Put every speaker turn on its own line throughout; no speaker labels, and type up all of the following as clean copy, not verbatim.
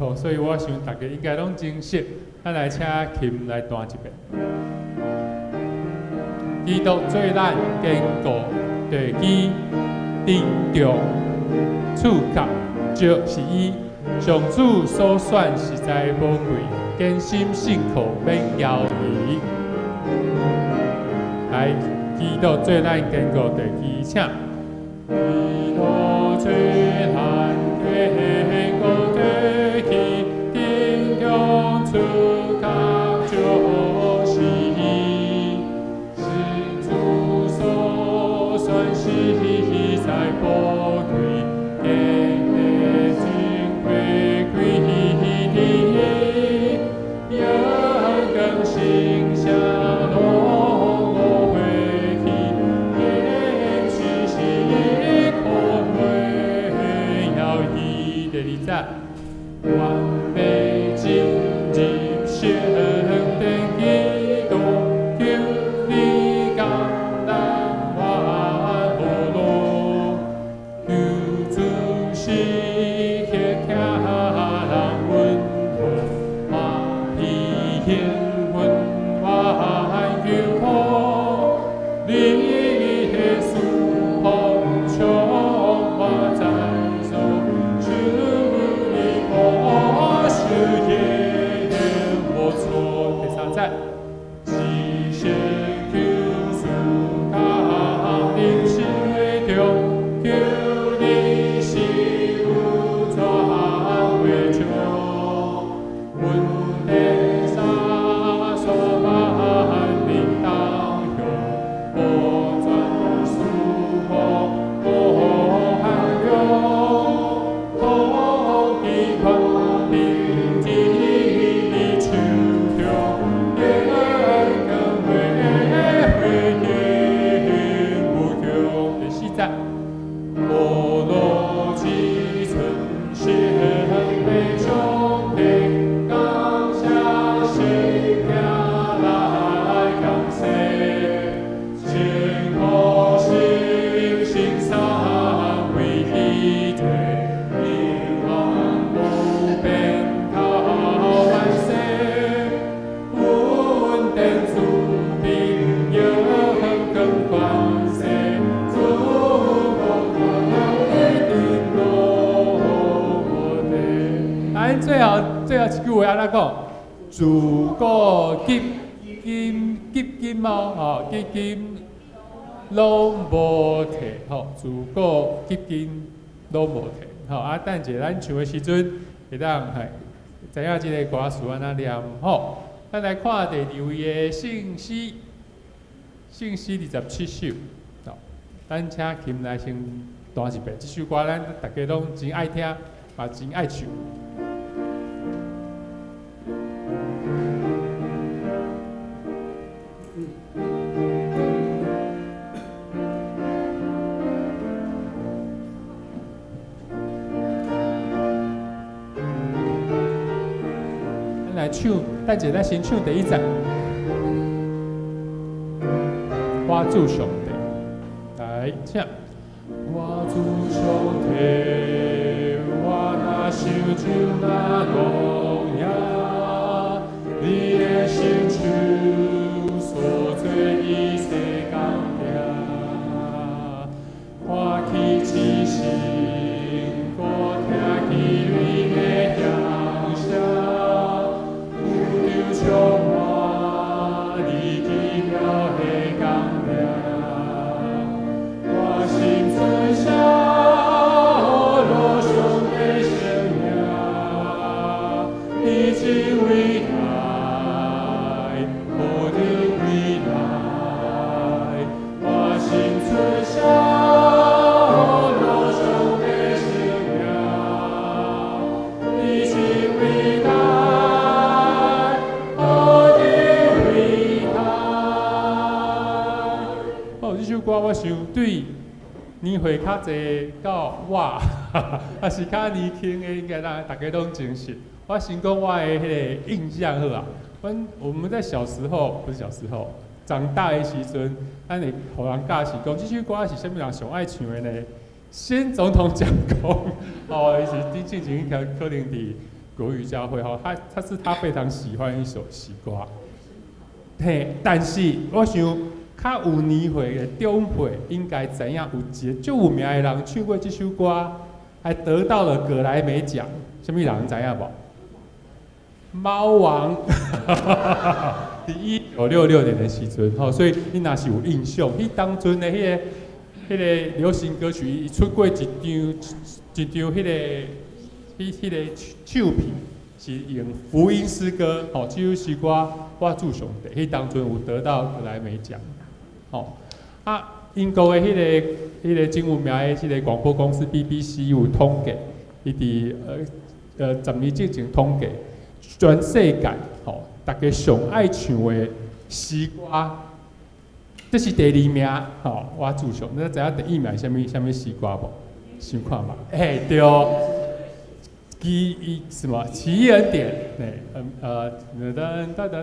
好，所以我想大家應該攏真熟。咱來請琴來彈一遍。基督做咱堅固地基，鄭重柱角就是伊。上主所選實在寶貴，堅心信靠免猶疑。來，基督做咱堅固地基，請。基督做咱堅固地基，鄭重柱角就是伊。上主所選實在寶貴，堅心歸歸的，永更新聲攏無回去，堅持信靠袂猶疑。第二節，願欲進入聖殿，基督求你降咱還和樂，求主時刻聽人阮呼，歡喜幸運萬求福，你的賜福充滿在座，求你保守也無錯。第三節，只是求主降臨心中，求你賜予全會眾，恩典灑灑萬民當享，保全賜福無限量，統治權柄佇你手中，永更會回應無窮。第四節，無路之存聖被上帝，感謝聖行來感謝，千古星星三位一體，永遠不變到萬世，恩典慈悲永更關世，主無斷定落地。咱最後最後一句話按怎講？自古及今及今哦，吼，及今攏無退，吼，自古及今攏無退，吼。啊，等者咱唱的時陣，會當係知影這个歌詞按怎念，吼。咱來看第二位的聖詩，聖詩27首，吼。咱請琴來先彈一遍，這首歌咱大家攏真愛聽，嘛真愛唱。咱來唱，等者咱先唱第一節。我主上帝，來，請。我主上帝，我若想就那榮耀，你的聖手所做一切工業，看起此心，閣聽起你的響聲，宇宙充滿你奇妙的工業。我心尊享羅上的聖名，你真偉大，何等偉大！我心尊享羅上的聖名，你真偉大，何等偉大！哦，這首歌我想對年歲較濟到我，抑是較年輕的，應該咱大家攏真熟。我先講我的彼个印象好啊。阮我們在小時候，不是小時候，長大的時陣，咱會予人教是講這首歌是啥物人上愛唱的呢？先總統蔣公，哦，伊是佇進前可能佇國語教會吼，他非常喜歡一首詩歌。嘿，但是我想較有年歲的長輩應該知影，有一个足有名的人唱過這首歌，還得到了格萊美獎。啥物人知影無？貓王，佇1966年的時陣吼，所以你若是有印象，彼當陣的彼個流行歌曲，伊出過一張一張彼個唱片，是用福音詩歌，吼，這首詩歌我主上帝，彼當陣有得到格萊美獎，吼，啊，英國的彼個真有名的彼個廣播公司 BBC 有統計，伊佇10年之前統計，全世界吼，大家上愛唱的詩歌，這是第二名，吼，我主上，你知影第一名是啥物詩歌無？想看覓？欸，對。奇異什麼？奇異恩典，對，噔噔噔噔噔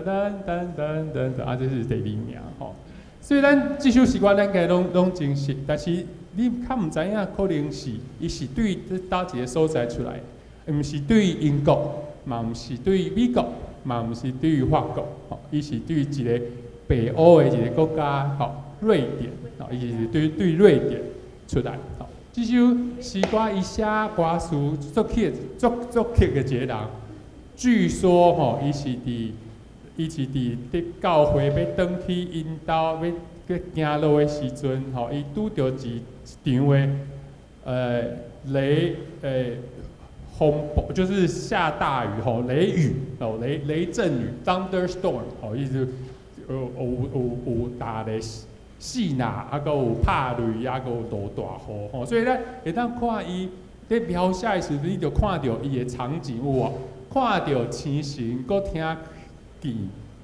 噔噔噔，啊，這是第二名吼。雖然這首詩歌咱家攏真熟，但是你較毋知影，可能是伊是對佗一个所在出來，毋是對英國，嘛毋是對美國，嘛毋是對法國，吼，伊是對一个北歐的一个國家，吼，瑞典，吼，伊是對瑞典出來，吼。這首詩歌伊寫歌詞作曲的一个人，據說吼，伊是佇教會欲轉去𪜶兜欲去行路的時陣，吼，伊拄著一場的雷風暴，就是下大雨吼，雷雨哦，雷陣雨，thunderstorm 吼，伊就有打雷四若，啊，閣有拍雷，啊，閣有落大雨吼，所以咱會當看伊咧描寫的時陣，你就看著伊的場景有無？看著星辰，閣聽見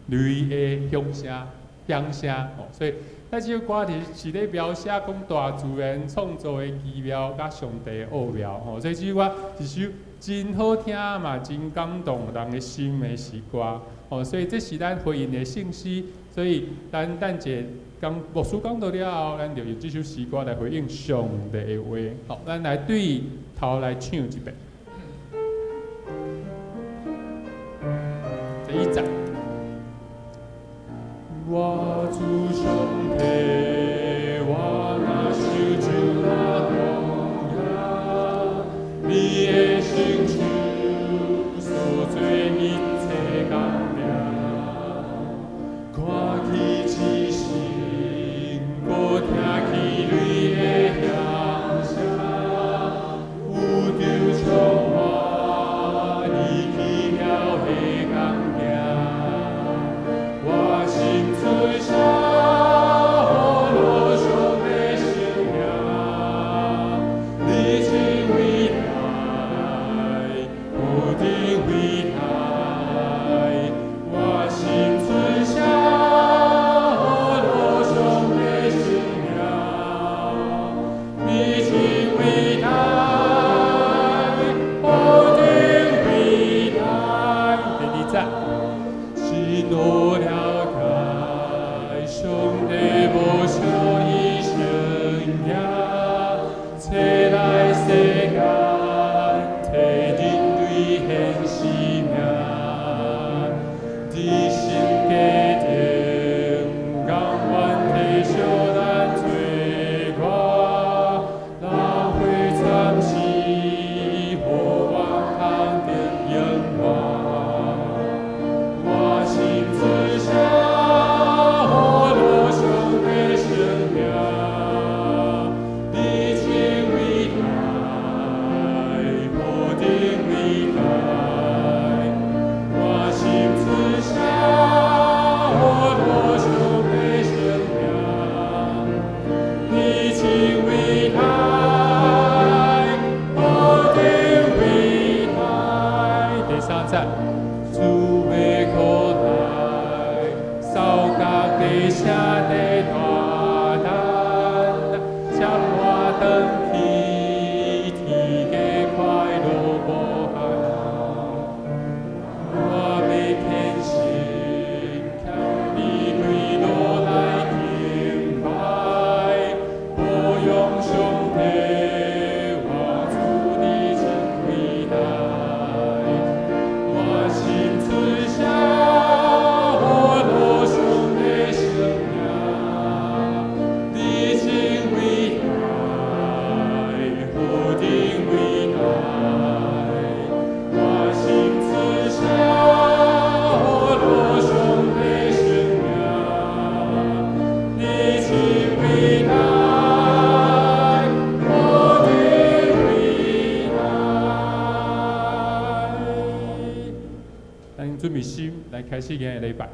雷的響聲、響聲吼，所以咱這首歌是咧描寫講大自然創造的奇妙，佮上帝的奧妙吼，所以這首歌是首真好聽嘛，真感動人的心的詩歌吼，所以這是咱回應的聖詩，所以咱等者講牧師講道了後，咱就用這首詩歌來回應上帝的話。好，咱來對頭來唱一遍。第一節。我主上帝，我若受咒若榮耀，你的聖手所做一切工程，看起星辰，閣聽起雷的響聲，宇宙充滿你奇妙的工程。我心尊謝羅上的聖名，你真偉大，無頂偉大。我心尊謝羅上的聖名，你真偉大，無頂偉大。第二節。真我了解，上帝無小伊生命，冊來世間，替人類獻生命。佇神家中，甘願體恤咱罪過，流血慘死，予我通得永活。我心尊謝羅上的聖名，你真偉大，無頂偉大。我心尊謝羅上的聖名，你真偉大，無頂偉大。第三節。主欲閣來，掃角的聲的大等，接我轉去，天家快樂無限。我欲虔誠，欠你跪落來敬拜，保養上帝，我主你真偉大。準備心來開始今日禮拜。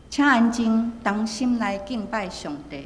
請安靜，同心來敬拜上帝。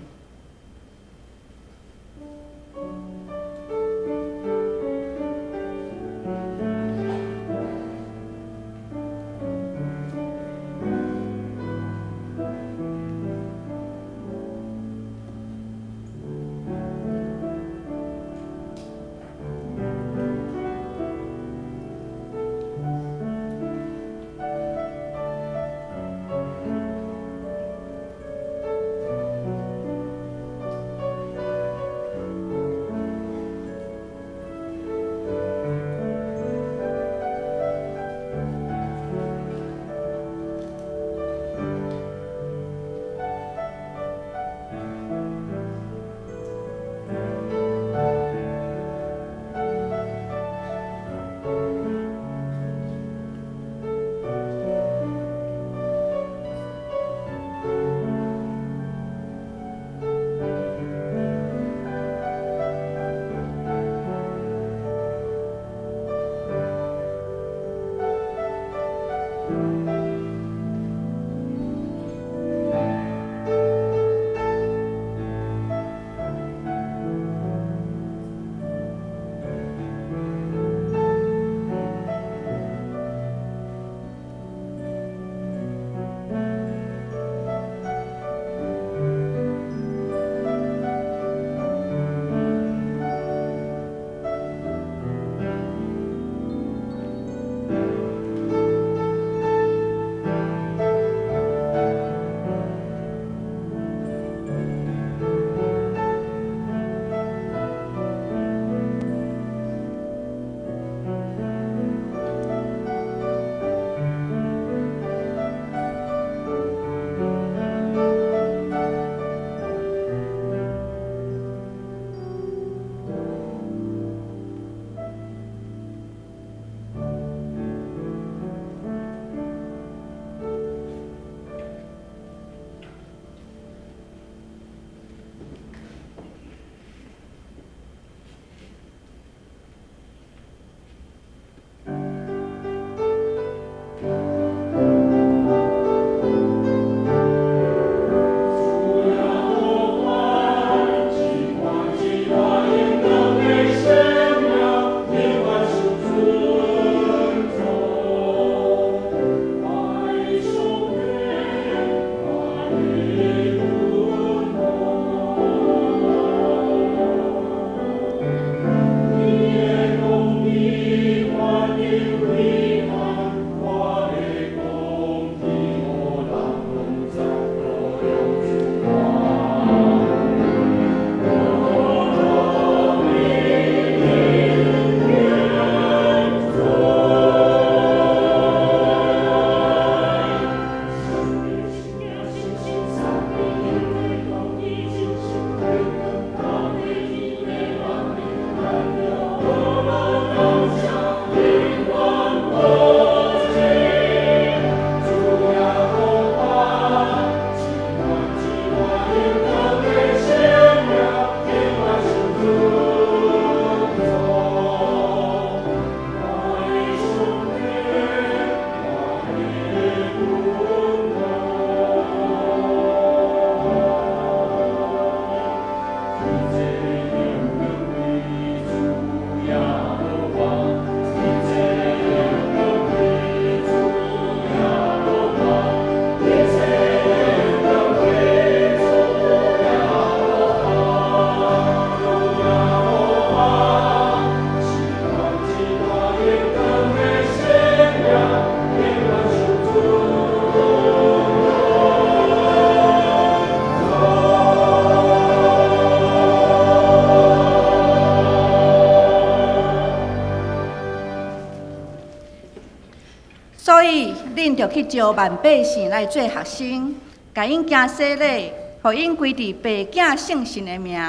所以，恁著去招萬百姓來做學生，共𪜶行洗禮，予𪜶歸佇父、囝、聖神的名，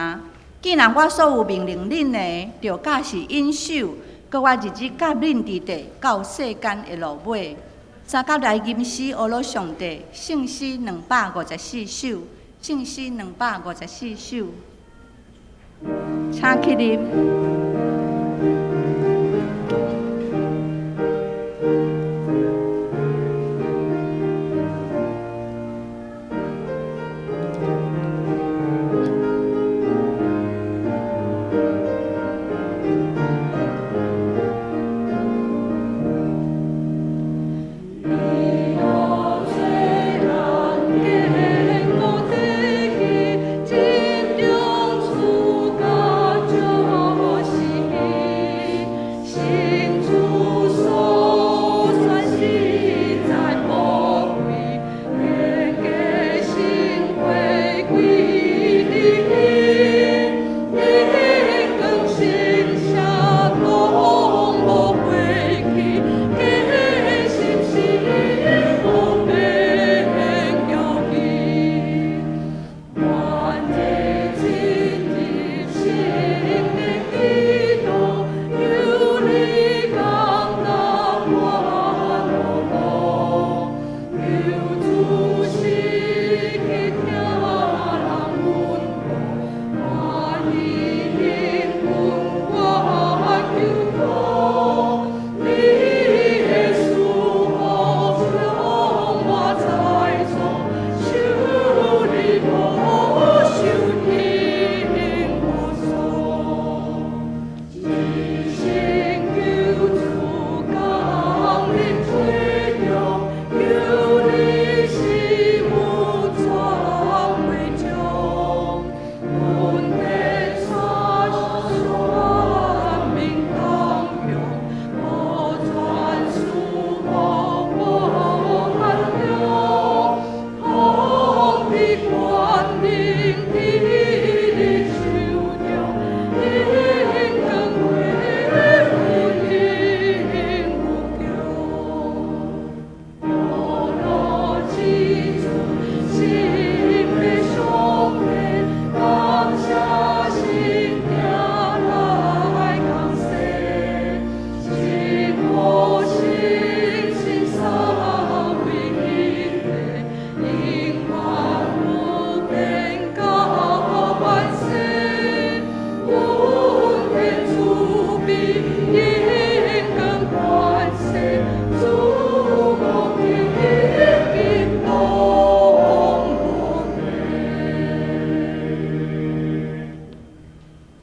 既然我所有命令恁的，就佮是忍受，閣我日日佮恁佇地到世間的落尾。三甲來吟詩呵咾上帝，聖詩254首，聖詩254首，請起立。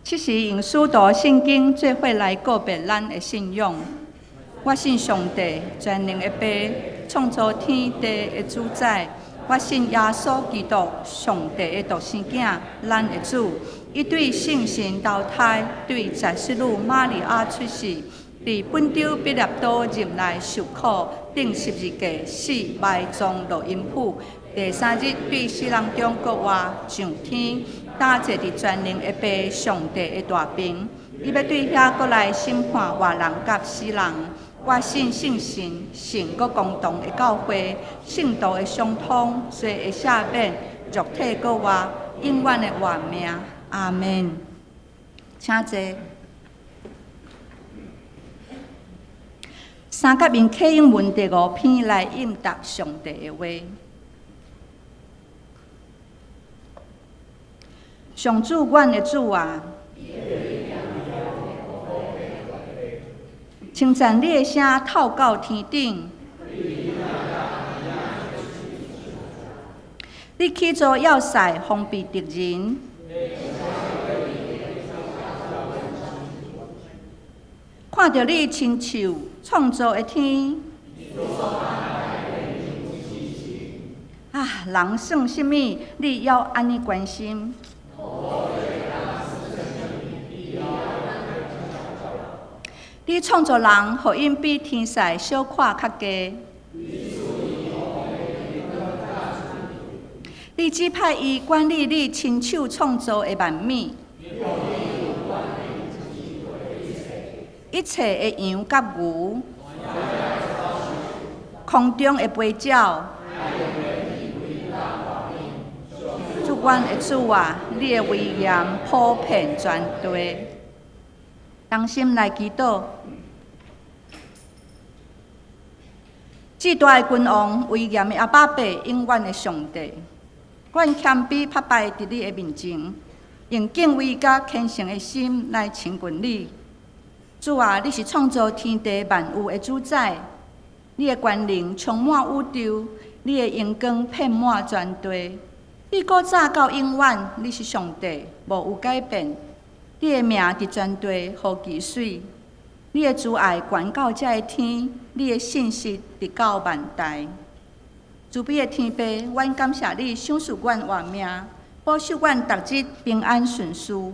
這時用使徒信經做伙來告別咱的信仰。我信上帝，全能的父，創造天地的主宰。我信耶穌基督，上帝的獨生囝，咱的主。伊對聖神投胎，對十四女瑪利亞出世，佇本丟彼拉多入內受苦，釘十字架死，埋葬落陰府。第三日對死人中復活，上天，搭坐佇全能的父上帝的大爿。伊欲對遐閣來審判活人佮死人。我信聖神，聖閣公同的教會，聖徒的相通，罪的赦免，肉體閣活，永遠的活命。阿們。請坐。三甲用啟應文第五篇來應答上帝的話。上主，阮的主啊，稱讚你的聲透到天頂。你起造要塞，防備敵人。看著你親手創造的天。啊，人算啥物？你猶按呢關心？你創造人，予𪜶比天使小可較低。你指派伊管理你親手創造的萬物，一切的羊佮牛，空中的飛鳥。主，阮的主啊，你的威嚴普遍全地。同心來祈禱。至大的君王，威嚴的阿爸父，永遠的上帝，阮謙卑拍敗佇你的面前，用敬畏佮虔誠的心來親近你。主啊，你是創造天地萬有的主宰，你的權能充滿宇宙，你的榮光遍滿全地。自古早到永遠，你是上帝，無有改變。你的名佇全地予其媠，你的慈愛懸到這个天，你的信實直到萬代。慈悲的天父，阮感謝你賞賜阮活命，保守阮逐日平安順遂。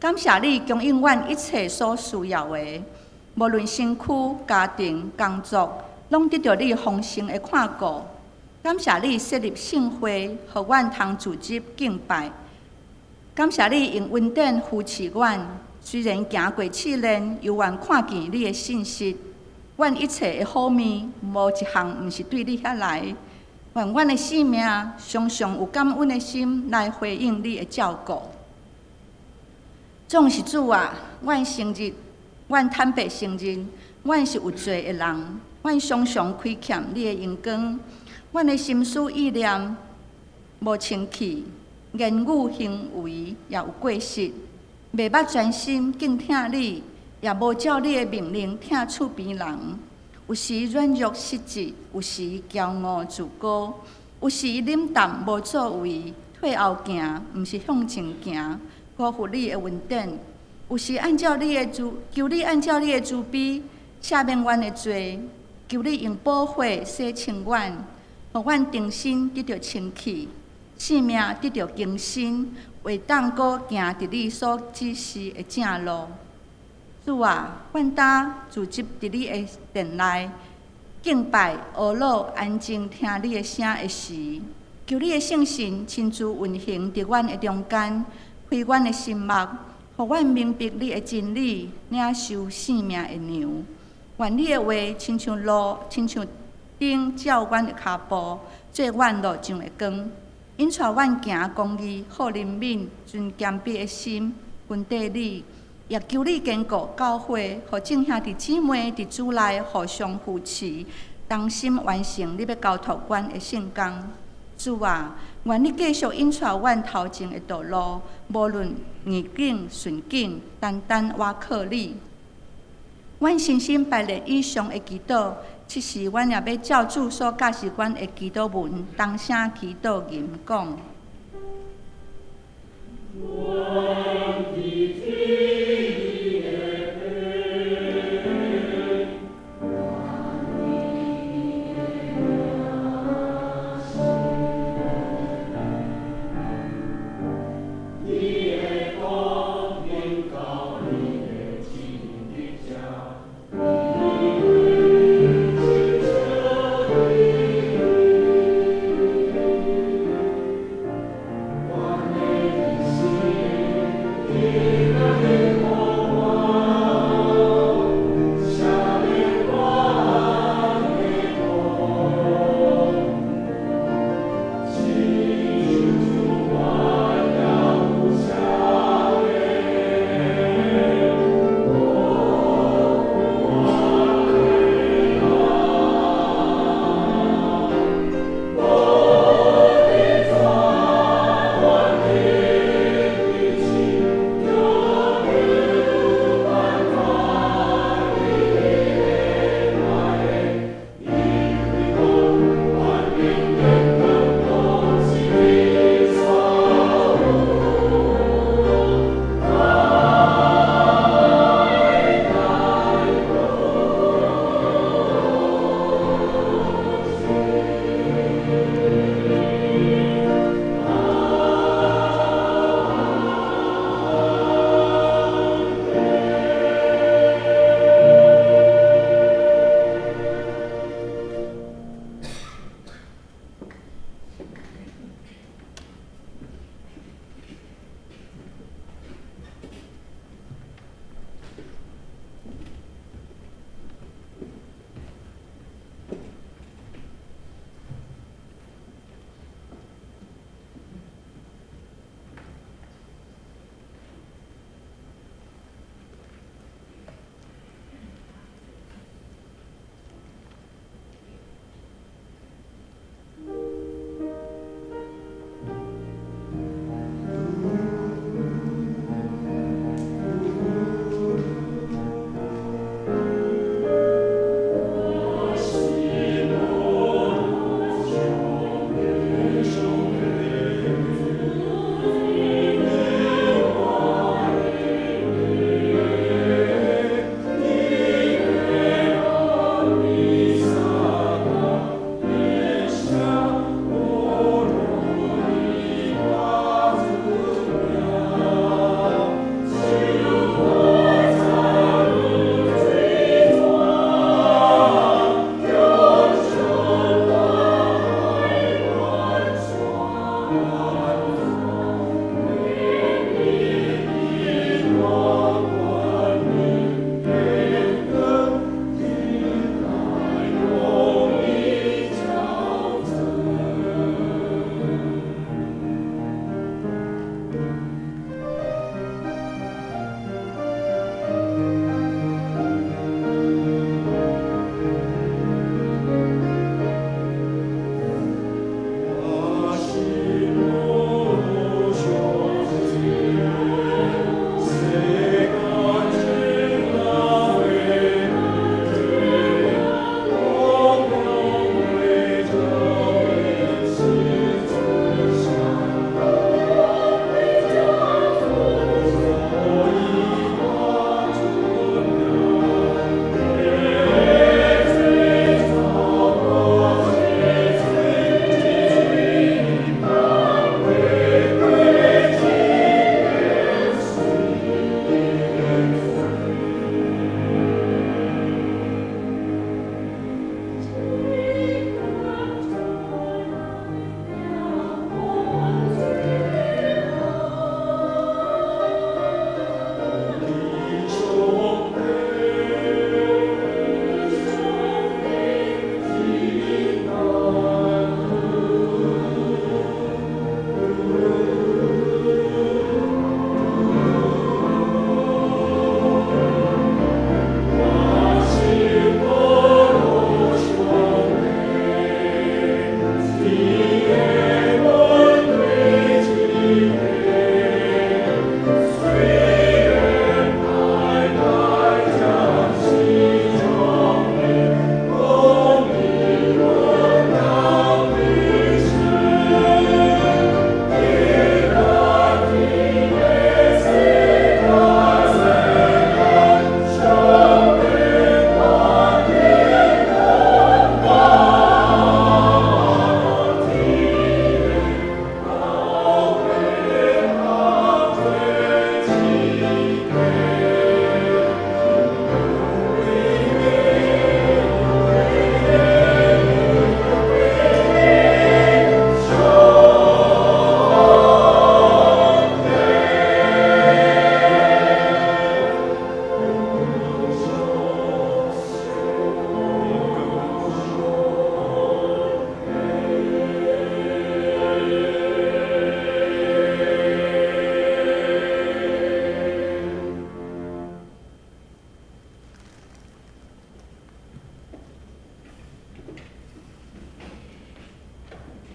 感謝你供應阮一切所需要的，無論身軀、家庭、工作，攏得著你豐盛的看顧。感謝你設立聖會，予阮通聚集敬拜。感謝你用恩典扶持阮，雖然行過試煉，猶原看見你的信實。阮一切的好物，無一項毋是對你遐來。願阮的性命常常有感恩的心來回應你的照顧。總是主啊，阮承認，阮坦白承認，阮是有罪的人，阮常常虧欠你的榮光。阮的心思意念無清氣，言語行為也有過失，袂捌專心敬聽你，也無照你的命令疼厝邊人。有時軟弱失職，有時驕傲自高，有時冷淡無作為，退後行，毋是向前行，辜負你的恩典。有時按照你的慈，求你按照你的慈悲赦免阮的罪，求你用寶血洗清阮。予阮重新得著清氣，性命得著更新，會當閣行佇你所指示的正路。主啊，阮今聚集佇你的殿內敬拜、阿樂、安靜聽你的聲的時，求你的聖神親自運行佇阮的中間，開阮的心目，予阮明白你的真理，領受生命的糧。願你的話親像露，親像燈照阮的跤步，做阮路上的光，引帶阮行公義、好憐憫、存謙卑的心，跟綴你。也求你堅固教會，予眾兄弟姊妹佇主內互相扶持，同心完成你欲交託阮的聖工。主啊，願你繼續引帶阮頭前的道路，無論逆境順境，單單倚靠你。阮深深排列以上的祈禱，此時阮也欲照主所教示阮的祈禱文，同聲祈禱吟講。
阮佇天的父，願你的名聖，你的國臨到，你的旨意佇這，親像佇阮的一生，今仔日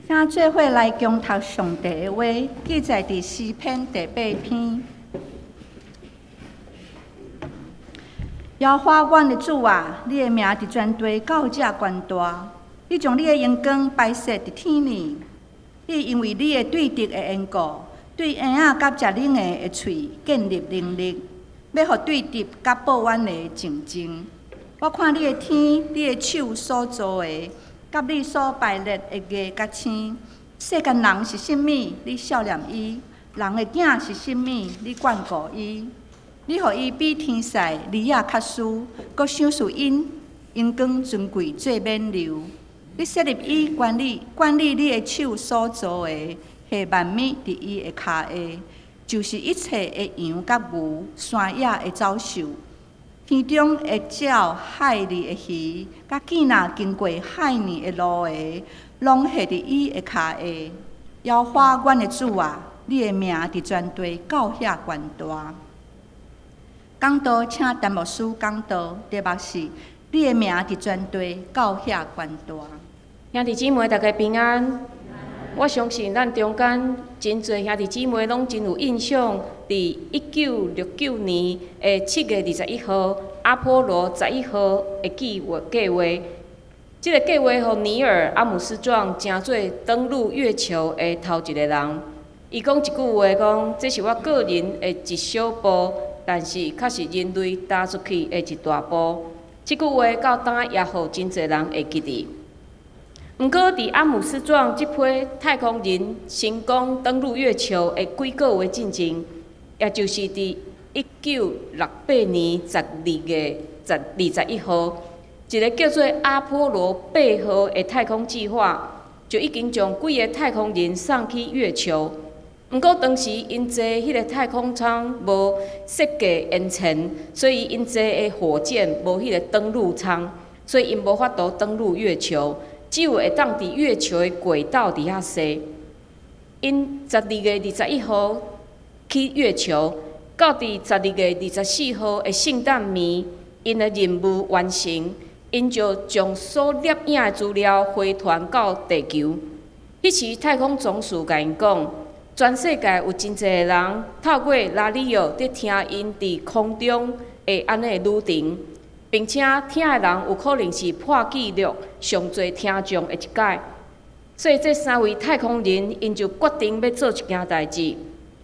請做伙來恭讀上帝的話，記載佇詩篇第八篇。耶和華阮的主啊，你的名佇全地到這懸大，你將你的榮光擺設佇天爾。你因為你的對直的緣故，對嬰仔佮食奶的的喙建立能力，欲予對直佮報怨的靜靜。我看你的天，你的手所造的，佮你所排列的月佮星。世間人是啥物？你惜念伊；人的囝是啥物？你眷顧伊。你予伊比天使離仔較輸，閣賞賜𪜶榮光尊貴做冕旒。你設立伊管理管理你的手所造的，下萬物佇伊的跤下，就是一切的羊佮牛，山野的走獸，天中的鳥，海裡的魚，佮見若經過海裡的路的，攏下佇伊的跤下。耶和華阮的主啊，你的名佇全地到遐懸大。講道，請陳牧師講道，題目是你的名佇全地到遐懸大。
兄弟姊妹，大家平安。我相信咱中間真濟兄弟姊妹攏真有印象，佇1969年的7月21號，阿波羅十一號的計劃計劃。這个計劃予尼爾阿姆斯壯成做登陸月球的頭一个人。伊講一句話，講這是我個人的一小步，但是卻是人類踏出去的一大步。這句話到今也予真濟人會記得。毋過，佇阿姆斯壯這批太空人成功登陸月球的幾個月進前，也就是佇1968年12月21號，一个叫做阿波羅八號的太空計劃，就已經將幾个太空人送去月球。毋過當時𪜶坐彼个太空艙無設計延前，所以𪜶坐的火箭無彼个登陸艙，所以𪜶無法度登陸月球，只有會當佇月球的軌道佇遐踅。𪜶12月21號去月球，到佇12月24號的聖誕暝，𪜶的任務完成，𪜶就將所攝影的資料回傳到地球。彼時太空總署共𪜶講，全世界有真濟个人透過拉力奧佇聽𪜶佇空中的按呢旅程，並且聽的人有可能是破紀錄上濟聽眾的一擺。所以這三位太空人，𪜶就決定欲做一件代誌，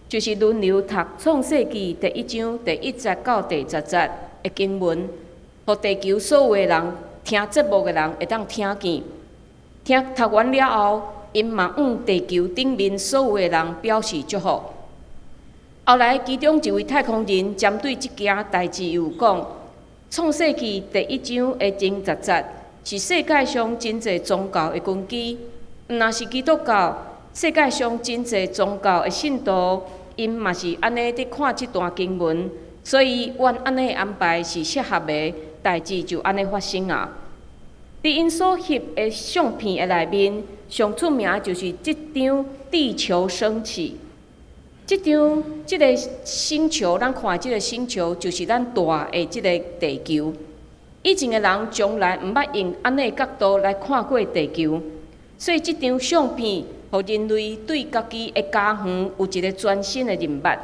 就是輪流讀創世記第一章第一節到第十節的經文，予地球所有的人聽節目的人會當聽見。聽讀完了後，𪜶嘛向地球頂面所有的人表示祝福。後來，其中一位太空人針對這件代誌有講：創世記第一章的前十節是世界上真濟宗教的根基，毋若是基督教，世界上真濟宗教的信徒，𪜶嘛是按呢佇看這段經文，所以阮按呢安排是適合的，代誌就按呢發生啊。佇𪜶所翕的相片的內面，上出名就是這張地球升起。這張這个星球，咱看的這个星球，就是咱大的這个地球。以前的人從來毋捌用按呢角度來看過地球，所以這張相片，予人類對家己的家園有一个全新的認捌。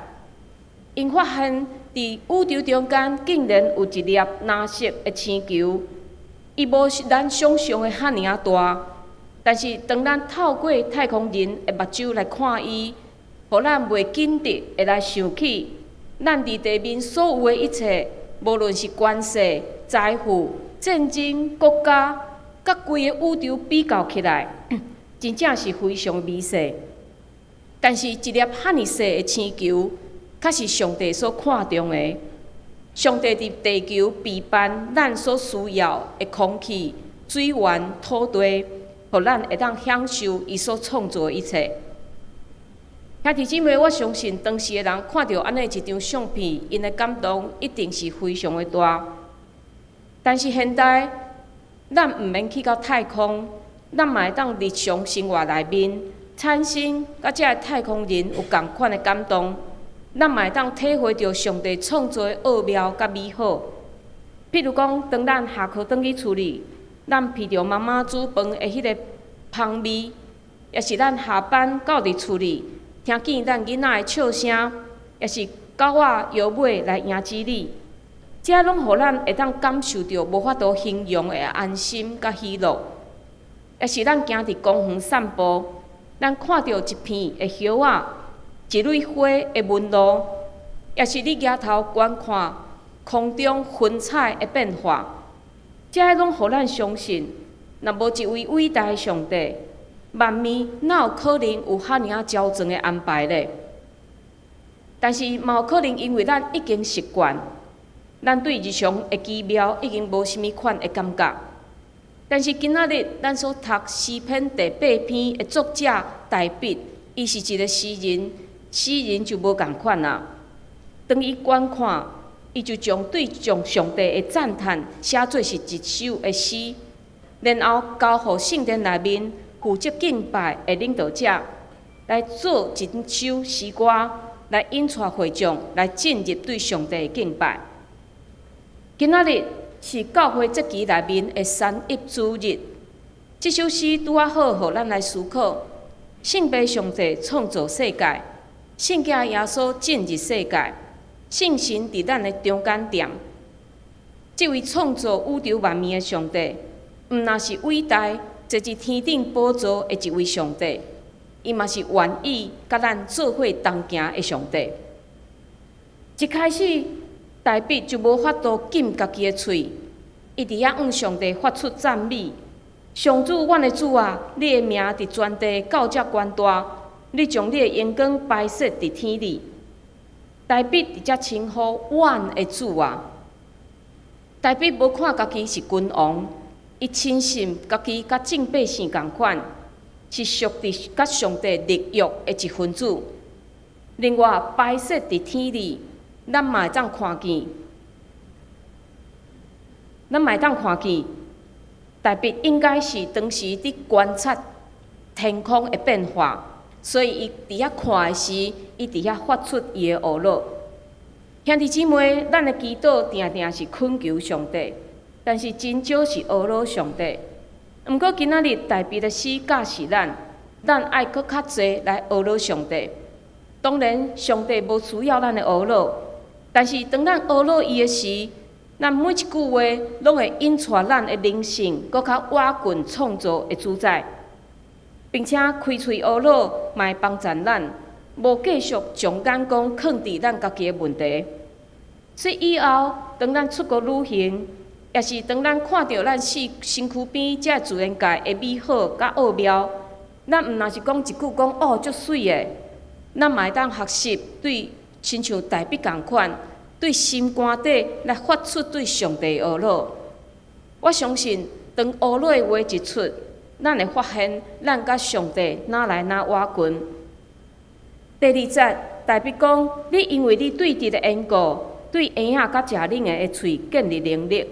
𪜶發現，佇宇宙中間竟然有一粒藍色的星球，伊無咱想象的遐爾仔大，但是當咱透過太空人的目睭來看伊，予咱袂緊得會來想起，咱佇地面所有的一切，無論是權勢、財富、戰爭、國家，佮規个宇宙比較起來，真正是非常微細。但是，一粒遐爾細的星球，卻是上帝所看重的。上帝佇地球備辦咱所需要的空氣、水源、土地，予咱會當享受伊所創造的一切。兄弟姊妹，我相信當時的人看著按呢一張相片，𪜶的感動一定是非常的大。但是現代，咱毋免去到太空，咱嘛會當日常生活內面產生佮這个太空人有仝款的感動。咱嘛會當體會著上帝創造的奧妙佮美好。譬如講，當咱下課轉去厝裡，咱聞著媽媽煮飯的彼个芳味，抑是咱下班到佇厝裡，聽見咱囡仔的笑聲，抑是狗仔搖尾來迎接你，這攏予咱會當感受著無法度形容的安心佮喜樂。抑是咱行佇公園散步，咱看著一片的葉仔，一蕊花的紋路，抑是你舉頭觀看空中雲彩的變化，這攏予咱相信，若無一位偉大的上帝，萬物哪有可能有遐爾仔周全的安排咧？但是嘛有可能因為咱已經習慣，咱對日常的奇妙已經無啥物款的感覺。但是今仔日咱所讀詩篇第八篇的作者大衛，伊是一个詩人，詩人就無仝款啊。當伊觀看，伊就將對上上帝的讚嘆寫做是一首的詩，然後交予聖殿內面負責敬拜的領導者來做一首詩歌，來引帶會眾來進入對上帝的敬拜。今仔日是教會節期內面的三一主日，這首詩拄仔好，予咱來思考：聖父上帝創造世界，聖子耶穌進入世界，聖神佇咱的中間踮。這位創造宇宙萬物的上帝，毋但是偉大坐佇天頂寶座的一位上帝，伊嘛是願意佮咱做伙同行的上帝。一開始，大衛就無法度禁家己的喙，伊佇遐向上帝發出讚美。上主，阮的主啊，你的名佇全地到遮懸大，你將你的榮光擺設佇天裡。大衛佇遮稱呼阮的主啊。大衛無看家己是君王，伊深信家己佮眾百姓仝款，是屬佇佮上帝立約的一分子。另外，擺設佇天裡，咱嘛會當看見，咱嘛會當看見，大衛應該是當時佇觀察天空的變化，所以伊佇遐看的時，伊佇遐發出伊的懊惱。兄弟姊妹，咱的祈禱定定是懇求上帝，但是真少是懊惱上帝。毋過今仔日大衛的詩教示咱，咱愛閣較濟來懊惱上帝。當然，上帝無需要咱的懊惱，但是當咱懊惱伊的時，咱每一句話攏會引帶咱的靈性閣較倚近創造的主宰，並且開喙懊惱嘛會幫助咱，無繼續將眼光囥佇咱家己的問題。所以以後，當咱出國旅行，抑是當咱看著咱身軀邊這自然界的美好佮奧妙，咱毋但是講一句講哦，足媠的，咱嘛會當學習對親像大衛仝款，對心肝底來發出對上帝的懊惱。我相信，當懊惱的話一出，咱會發現咱佮上帝愈來愈倚近。第二節，大衛講：你因為你對敵的緣故，對嬰仔佮食奶的的喙建立能力，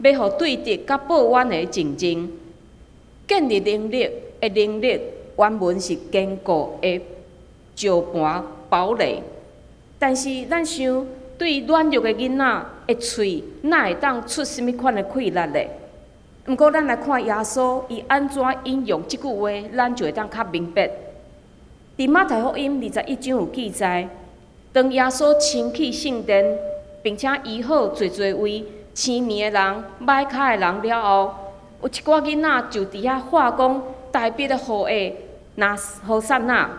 欲予對敵佮報怨的戰爭。建立能力的能力，原文是堅固的石盤堡壘。但是咱想，對軟弱的囡仔的喙，哪會當出啥物款的氣力咧？毋過，咱來看耶穌，伊按怎引用這句話，咱就會當較明白。佇馬太福音21章有記載，當耶穌親去聖殿，並且醫好濟濟位癡盲的人、䆀跤的人了後，有一寡囡仔就佇遐喊講：大衛的後裔，若和散那。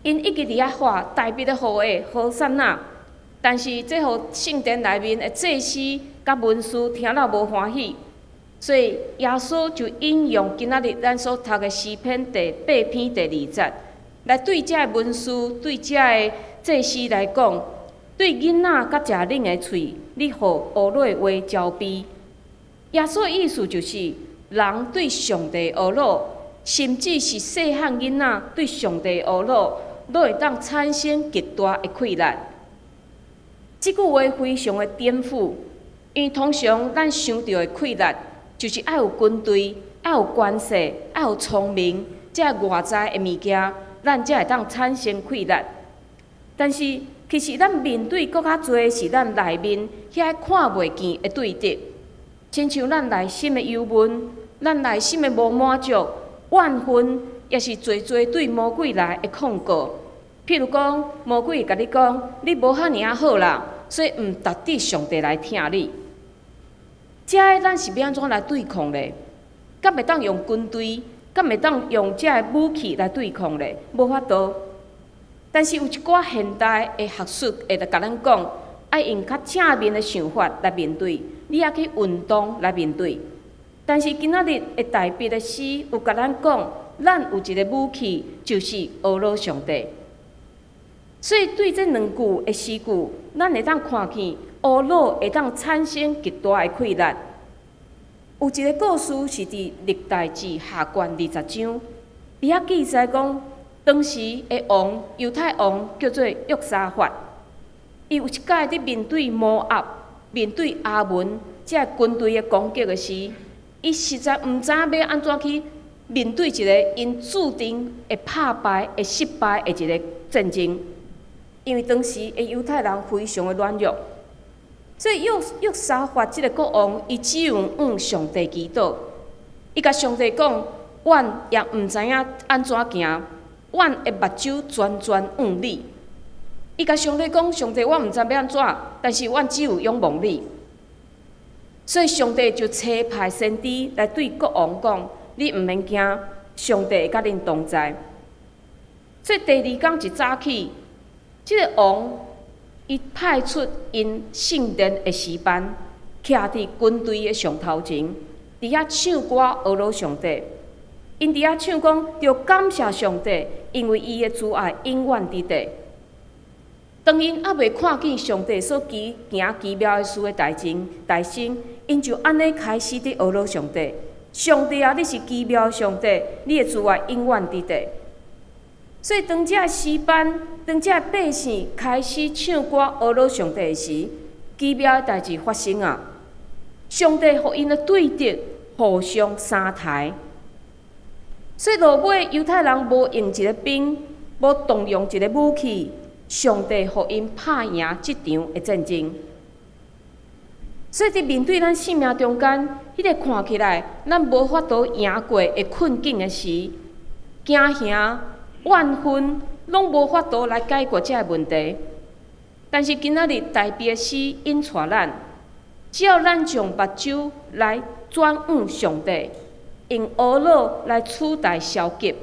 𪜶一直佇遐喊大衛的後裔和散那，但是這予聖殿內面的祭司佮文士聽了無歡喜，所以耶穌就引用今仔日咱所讀的詩篇第八篇第二節，來對這个文士、對這个祭司來講，對囡仔佮食奶的喙，你予懊惱的話遮蔽。耶穌的意思就是，人對上帝懊惱，甚至是細漢囡仔對上帝懊惱，攏會當產生極大的氣力。這句話非常的顛覆，因為通常咱想著的氣力，就是愛有軍隊、愛有權勢、愛有聰明，這外在的物件，咱才會當產生氣力。但是，其實咱面對閣較濟是咱內面遐看袂見的對敵，親像咱內心的憂悶、咱內心的無滿足、怨恨、也是濟濟對魔鬼來的控告。譬如講，魔鬼會共你講，你無遐爾仔好啦，所以毋值得上帝來疼你。這个咱是欲按怎來對抗咧？敢會當用軍隊？敢會當用這个武器來對抗咧？無法度。但是有一寡現代的學術會來共咱講，愛用較正面的想法來面對，你愛去運動來面對。但是今仔日的大衛的詩有共咱講，咱有一个武器，就是呵咾上帝。所以對這兩句的詩句，咱會當看見呵咾會當產生極大的氣力。有一个故事是佇歷代志下卷20章，佇遐記載講，當時的王猶太王叫做約沙法，伊有一擺佇面對摩押、面對亞捫這个軍隊的攻擊的時，伊實在毋知影欲按怎去面對一个𪜶注定會拍敗、會失敗的一个戰爭，因為當時的猶太人非常的軟弱。所以約沙法這个國王，伊只有向上帝祈禱，伊共上帝講：阮也毋知影按怎行，阮的目睭全全向你。伊共上帝講：上帝，我毋知欲按怎，但是阮只有仰望你。所以上帝就差派先知來對國王講：你毋免驚，上帝會佮恁同在。所以第二工一早起，這个王伊派出𪜶聖殿的詩班，徛佇軍隊的上頭前，佇遐唱歌呵咾上帝。𪜶佇遐唱講，著感謝上帝，因為伊的慈愛永遠佇地。當𪜶猶未看見上帝所行奇妙的事的代前代先，𪜶就按呢開始佇呵咾上帝。上帝啊，你是奇妙的上帝，你的慈愛永遠佇地。所以當這个詩班，當這个百姓開始唱歌呵咾上帝時，奇妙的代誌發生啊！上帝予𪜶的對敵互相相刣。所以落尾猶太人無用一个兵，無動用一个武器，上帝予𪜶拍贏這場的戰爭。所以佇面對咱生命中間，彼个看起來咱無法度贏過的困境的時，驚嚇、怨恨，攏無法度來解決這个問題。但是今仔日大衛的詩引帶咱，只要咱將目睭來轉向上帝，用呵咾來取代消極，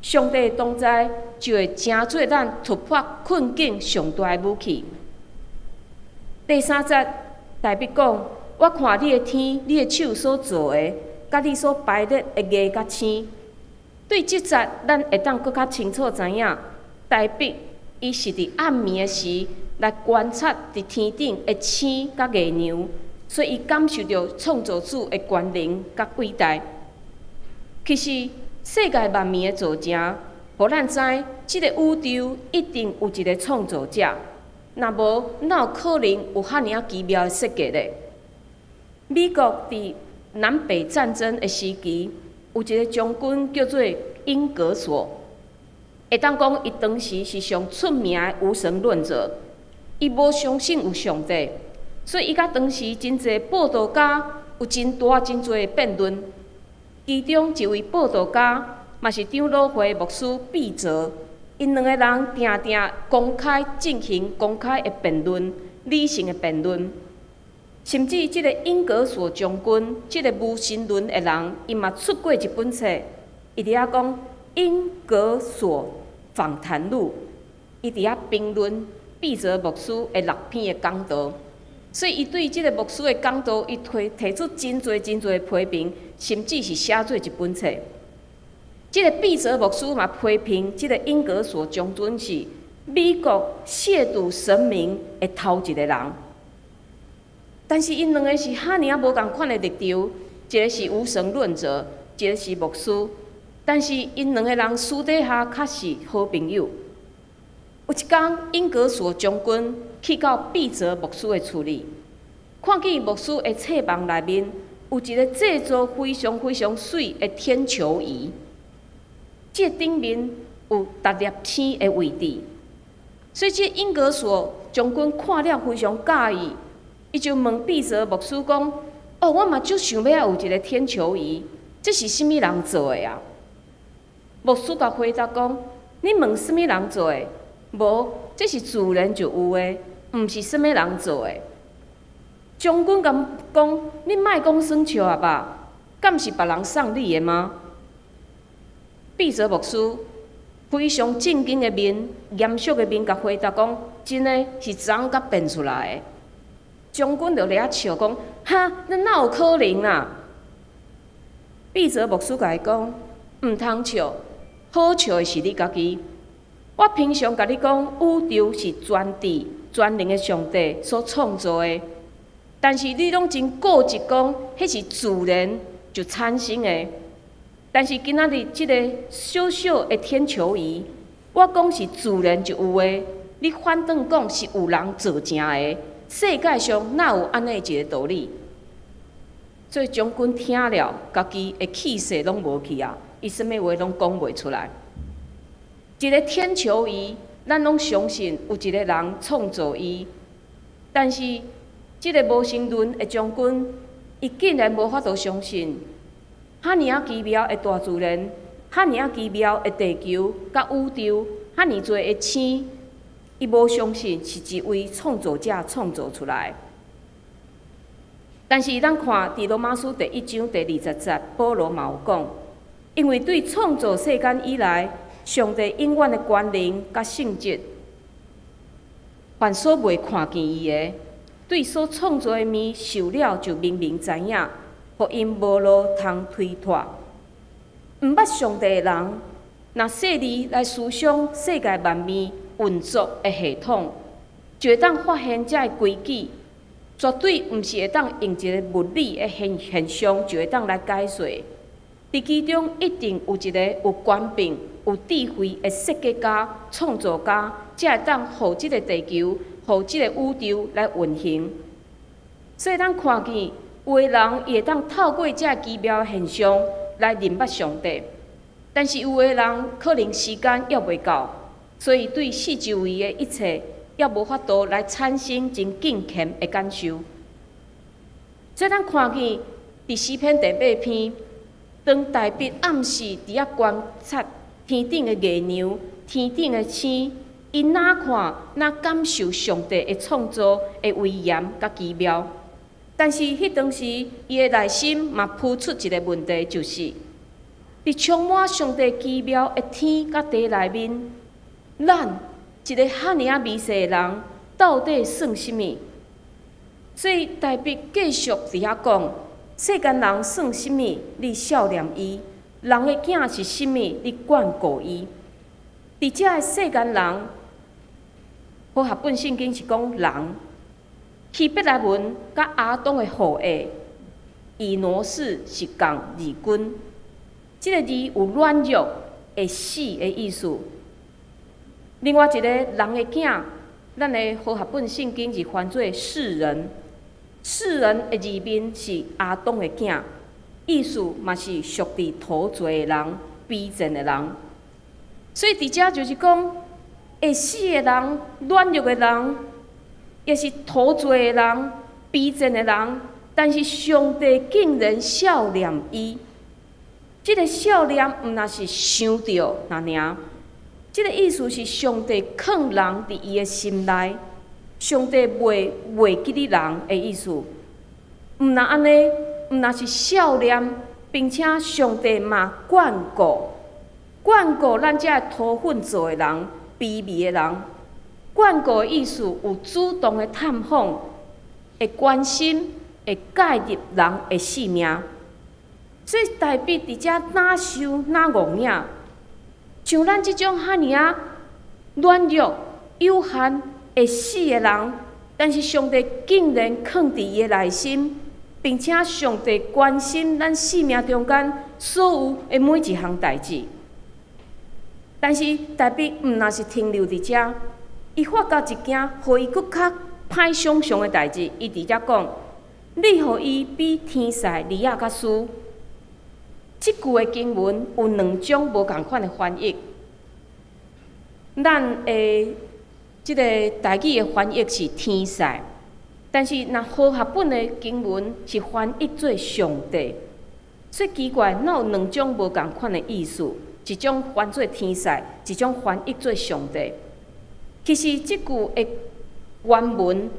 上帝的同在就會成做咱突破困境上大的武器。第三節，大衛講：我看你的天，你的手所造的，佮你所排列的月佮星。對這節，咱會當閣較清楚知影，大衛伊是佇暗暝的時來觀察佇天頂的星佮月娘，所以伊感受著創造主的權能佮偉大。其實世界萬物的造成，予咱知，這个宇宙一定有一个創造者，若無哪有可能有遐爾奇妙的設計咧？美國佇南北戰爭的時期，有一个將軍叫做英格索，會當講伊當時是上出名的無神論者，伊無相信有上帝，所以伊佮當時真濟布道家有真大真濟的辯論。其中一位布道家，嘛是長老會牧師畢哲，𪜶兩個人定定公開進行公開的辯論，理性的辯論。甚至這个英格索將軍，這个無神論的人，伊嘛出過一本冊，伊佇遐講《英格索訪談錄》，伊佇遐評論畢哲牧師的六篇的講道。所以，伊對這个牧師的講道，伊提出真濟真濟的批評，甚至是寫做一本冊。這个畢哲牧師嘛批評這个英格索將軍是美國褻瀆神明的頭一个人。但是，𪜶兩个是遐爾仔無仝款的立場，一个是無神論者，一个是牧師。但是，𪜶兩个人私底下較是好朋友。有一工，英格索將軍去到畢哲牧師的厝裡，看見牧師的冊房內面有一个製作非常非常媠的天球儀，這頂面有逐粒星的位置，所以這英格索將軍看了非常佮意，伊就問畢哲牧師講：哦，我嘛足想欲愛有一个天球儀，這是啥物人做的啊？牧師共回答講：你問啥物人做的？無，這是自然就有的，毋是啥物人做的。將軍共講：你莫講耍笑啊吧？敢是別人送你的嗎？彼得牧師非常正經的面、嚴肅的面，共回答講：真的是昨昏才變出來的。將軍就咧笑講：哈，那哪有可能啊？彼得牧師共伊講：毋通笑，好笑的是你家己。我平常共你講，宇宙是全智全能的上帝所創造的，但是你攏真固執講，彼是自然就產生的。但是今仔日這个小小的天球儀，我講是自然就有的，你反轉講是有人造成的。世界上哪有按呢一个道理？所以將軍聽了，家己的氣勢攏無去啊！伊啥物話攏講袂出來。一个天球儀，咱攏相信有一个人創造伊，但是這个無神論的將軍，伊竟然無法度相信，遐爾仔奇妙的大自然，遐爾仔奇妙的地球佮宇宙，遐爾濟的星，伊無相信是一位創造者創造出來。但是咱看佇羅馬書第1章第20節，保羅嘛有講，因為對創造世間以來，上帝永遠的權能佮性質，凡所未看見伊的，對所創造的物受了就明明知影，予𪜶無路通推脫。毋捌上帝的人，若細膩來思想世界萬物運作的系統，就會當發現這个規矩，絕對毋是會當用一个物理的現現象就會當來解釋。佇其中一定有一个有權柄、有智慧的設計家、創造家，才會當予這个地球、予這个宇宙來運行。所以咱看見有的人伊會當透過這个奇妙現象來認捌上帝，但是有的人可能時間猶未到，所以對四周圍的一切猶無法度來產生真敬虔的感受。所以咱看見佇詩篇第八篇，當大衛暗時佇遐觀察天頂的月娘、天頂的星，伊若看若感受上帝的創造的威嚴佮奇妙。但是彼當時，伊的內心嘛浮出一个問題，就是佇充滿上帝奇妙的天佮地內面，咱一个遐爾仔微細的人，到底算啥物？所以大衛繼續佇遐講：世間人算啥物？你數念伊；人的囝是啥物？你眷顧伊。佇遮的世間人，和合本聖經是講人。希伯來文佮亞當的後裔以挪士是仝字根，這个字有軟弱、會死的意思。另外一个人的囝，咱的和合本聖經是翻做世人，世人的字面是亞當的囝，意思嘛是屬佇陶醉的人、卑賤的人。所以佇遮就是講，會死的人、軟弱的人，也是陶醉的人、卑賤的人，但是上帝竟然數念伊。這个數念毋若是想著爾爾，這个意思是上帝囥人佇伊的心內，上帝袂記得人的意思。毋若按呢，毋若是數念，並且上帝嘛眷顧，眷顧咱這个塗糞做的人、卑微的人。眷顧的意思有主動的探訪，會關心，會介入人的性命。所以大衛佇遮哪想哪戇影，像咱這種遐爾仔軟弱、有限、會死的人，但是上帝竟然囥佇伊的內心，並且上帝關心咱生命中間所有的每一項代誌。但是大衛毋若是停留佇遮，伊發覺一件予伊閣較歹想像的代誌，伊佇遮講：你予伊比天使離仔較輸。這句的經文有兩種無仝款的翻譯。咱的這個台語的翻譯是天使，但是若和合本的經文是翻譯做上帝，所以奇怪，哪有兩種無仝款的意思？一種翻做天使，一種翻譯做上帝。其實這句的原文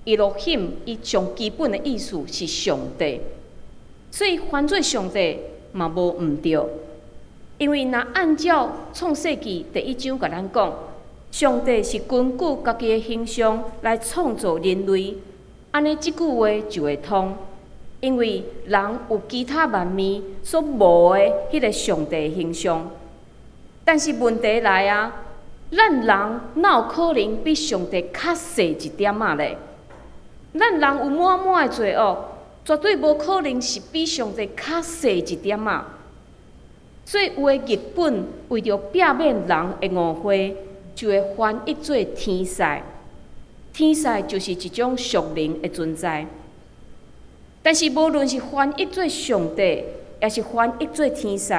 Elohim，伊上基本的意思是上帝，所以翻做上帝嘛無毋對。因為若按照創世記第一章共咱講，上帝是根據家己的形象來創造人類，按呢這句話就會通。因為人有其他萬物所無的彼个上帝形象，但是問題來啊，咱人哪有可能比上帝較細一點仔咧？咱人有滿滿的罪惡，絕對無可能是比上帝較細一點仔。所以有的譯本為著避免人的誤會，就會翻譯做天使。天使就是一種屬靈的存在。但是，無論是翻譯做上帝，抑是翻譯做天使，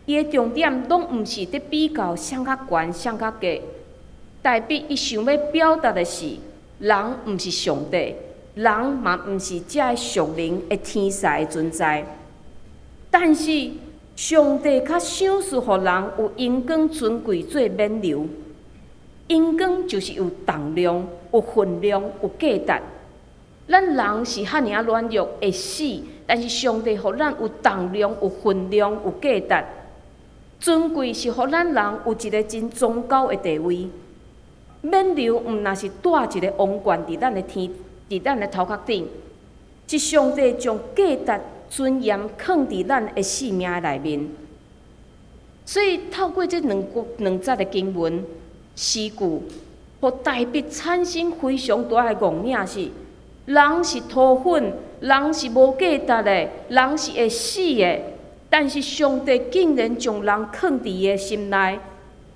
伊的重點攏毋是佇比較啥較懸、啥較低。大衛伊想欲表達的是，人毋是上帝，人嘛毋是這个屬靈的天使的存在。但是，上帝較賞賜予人有榮光尊貴做勉留。榮光就是有重量、有分量、有價值。咱人是遐爾仔軟弱會死，但是上帝予咱有重量、有分量、有價值。尊貴是予咱人有一个真崇高的地位。勉留毋若是戴一个王冠佇咱的頭殼頂，是上帝將價值、尊嚴囥佇咱的性命內面。所以透過這兩句兩節的經文詩句，予大衛產生非常大的戇影是：人是塗粉，人是無價值的，人是會死的。但是上帝竟然將人囥佇伊的心內，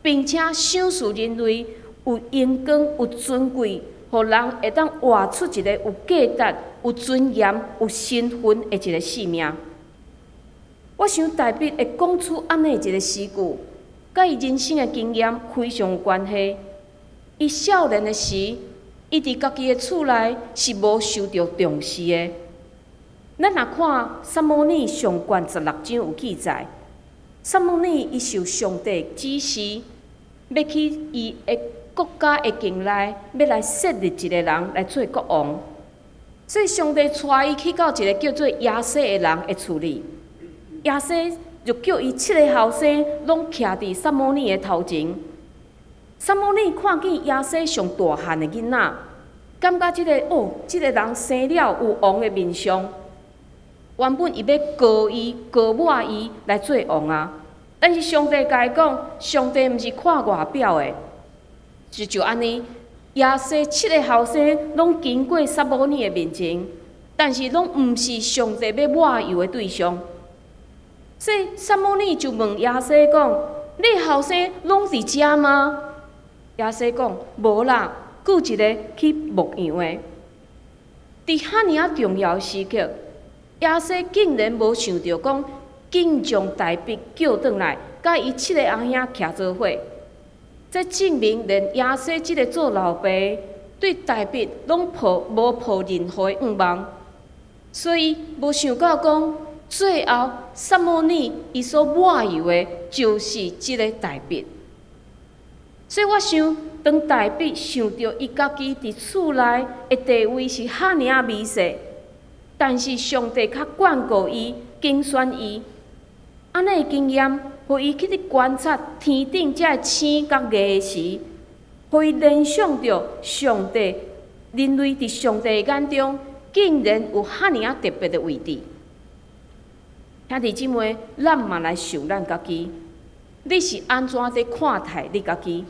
並且賞賜人類有榮光、有尊貴，予人會當活出一個有價值、有尊嚴、有身份的一個生命。我想大衛會講出按呢一个詩句，佮伊人生的經驗非常有關係。伊少年的時，伊佇家己的厝內是無受著重視的。咱若看撒母耳上卷十六章有記載，撒母耳伊受上帝指示，欲去伊的國家的境內，欲來設立一个人來做國王。所以上帝帶伊去到一个叫做耶西的人的厝裡，耶西就叫伊七个後生攏徛佇撒母耳的頭前。撒母耳看見耶西上大漢的囡仔，感覺這个哦，這个人生了有王的面相。原本伊欲膏伊、膏抹伊來做王啊，但是上帝共伊講，上帝毋是看外表的，就按呢，耶西七个後生攏經過撒母耳的面前，但是攏毋是上帝欲抹油的對象。所以撒母耳就問耶西講：你後生攏佇遮嗎？耶西講：無啦，閣有一个去牧羊的。佇遐爾仔重要的時刻，耶西竟然無想著講，緊將大衛叫轉來，佮伊七个阿兄徛做伙。這證明連耶西這个做老爸對大衛攏抱無抱任何的願望，所以無想到講，最後撒母耳伊所抹油的，就是這个大衛。所以我想，當大衛想著伊家己佇厝內的地位是遐爾仔微細，但是上帝較眷顧伊、揀選伊，按呢的經驗，予伊去佇觀察天頂這个星佮月時，予伊聯想著上帝，人類佇上帝的眼中，竟然有遐爾仔特別的位置。兄弟姊妹，咱嘛來想咱家己，你是按怎佇看待你家己？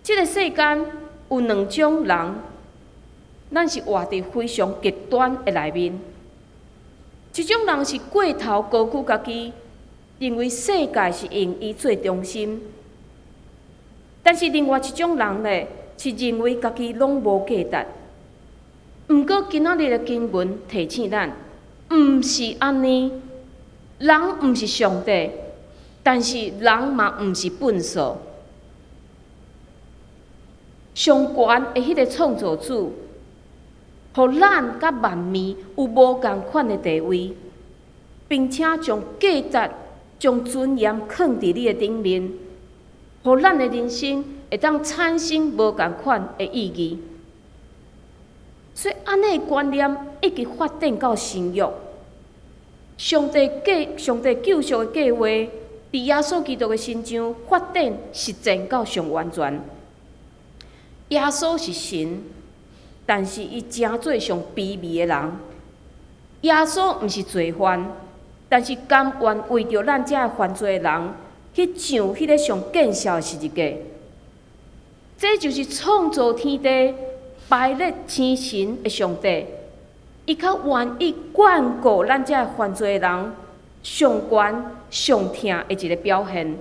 這个世間有兩種人，咱是活佇非常極端的內面。一種人是過頭高估家己，認為世界是用伊做中心；但是另外一種人呢，是認為家己攏無價值。毋過今仔日的經文提醒咱，毋是按呢，人毋是上帝，但是人嘛毋是糞埽。上懸的彼个創造主，予咱佮萬物有無仝款的地位，並且將價值將尊嚴囥佇你的頂面，予咱的人生會當產生無仝款的意義。所以，按呢觀念一直發展到新約。上帝救贖的計劃，佇耶穌基督的身上發展實踐到上完全。耶穌是神，但是伊成做上卑微的人。耶穌毋是罪犯，但是甘願為著咱這个犯罪的人去上彼个上見笑的十字架。這就是創造天地、排列星辰的上帝，伊較願意眷顧咱這个犯罪的人，上懸上疼的一个表現。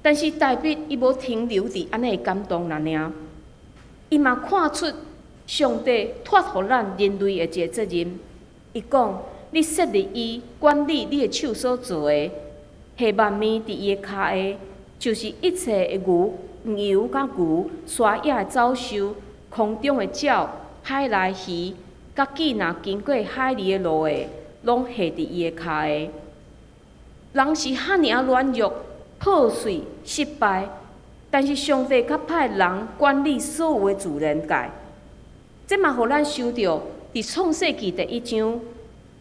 但是大衛伊無停留佇按呢的感動爾爾，伊嘛看出上帝託予咱人類的一个責任。伊講：你設立伊管理你的手所做的，下萬物佇伊的跤下，就是一切的牛、羊佮牛，山野的走獸，空中的鳥，海內魚，佮既若經過海裡的路的，攏下佇伊的跤下。人是遐爾仔軟弱、破碎、失敗，但是上帝閣派人管理所有的自然界。這嘛予咱想著，佇創世記第一章，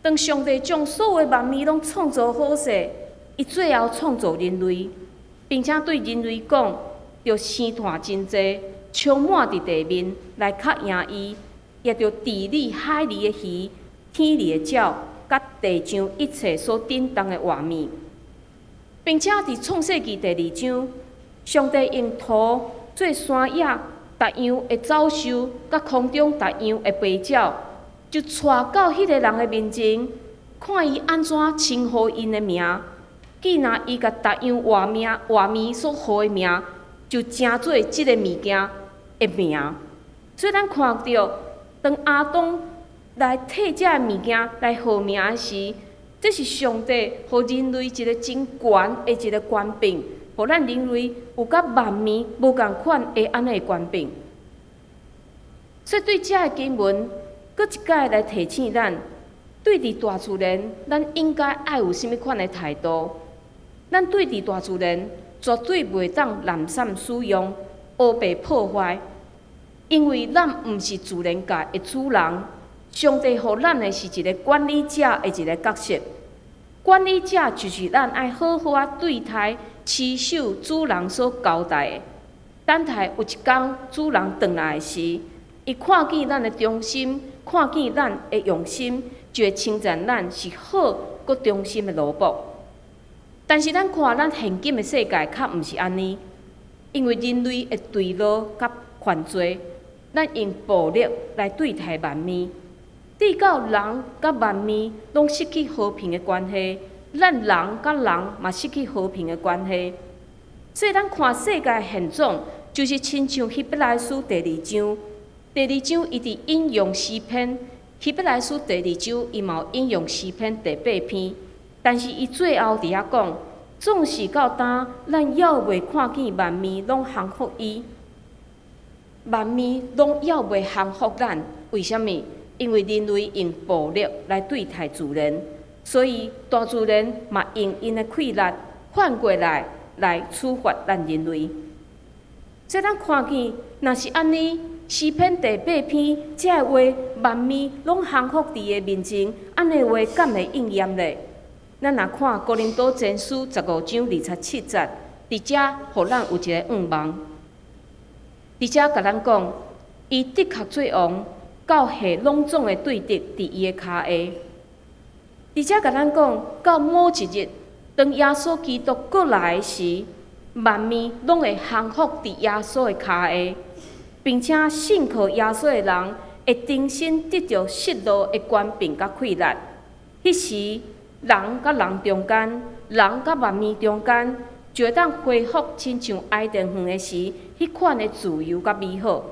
當上帝將所有的萬物攏創造好勢，伊最後創造人類，並且對人類講，著生湠真濟，充滿佇地面來較贏伊，也著治理海裡的魚、天裡的鳥，佮地上一切所振動的活物。並且佇創世記第二章，上帝用土做山野逐樣的走獸，佮空中逐樣的飛鳥，就帶到彼个人的面前，看伊按怎稱呼𪜶的名。既若伊共逐樣活命活物所號的名，就成做這个物件的名。所以咱看著，當亞當來替這个物件來號名的時，這是上帝予人類一個真懸的一個權柄，予咱人類有佮萬物無仝款的按呢權柄。所以對這个經文，閣一擺來提醒咱，對佇大自然，咱應該愛有啥物款的態度？咱對佇大自然，絕對袂當濫散使用、烏白破壞，因為咱毋是自然界的主人。上帝予咱的是一个管理者的一个角色。管理者就是咱愛好好仔對待、持守主人所交代的。等待有一工主人轉來的時，伊看見咱的忠心，看見咱的用心，就會稱讚咱是好閣忠心的奴僕。但是咱看咱現今的世界，較毋是按呢，因為人類的墜落佮犯罪，咱用暴力來對待萬物，直到人佮萬物攏失去和平的關係，咱人佮人嘛失去和平的關係。所以咱看世界現狀，就是親像希伯來書第二章，第二章伊佇引用詩篇，希伯來書第二章伊嘛有引用詩篇第八篇，但是伊最後佇遐講，總是到今，咱猶未看見萬物攏降服伊，萬物攏猶未降服咱，為啥物？因為人類用暴力來對待自然，所以大自然嘛用𪜶的氣力反過來來處罰咱人類。所以咱看見，若是按呢，詩篇第八篇這个話，萬物攏降服佇伊的面前，按呢話敢會應驗咧？咱若看哥林多前書15章27節，佇遮予咱有一个向望。佇遮共咱講，伊的確做王，到下攏總的對敵佇伊的跤下。佇遮共咱講，到某一日，當耶穌基督閣來時，萬物攏會降服佇耶穌的跤下，並且信靠耶穌的人會重新得著失落的權柄佮氣力。彼時，人佮人中間，人佮萬物中間，就會當恢復親像伊甸園的時，彼款的自由佮美好。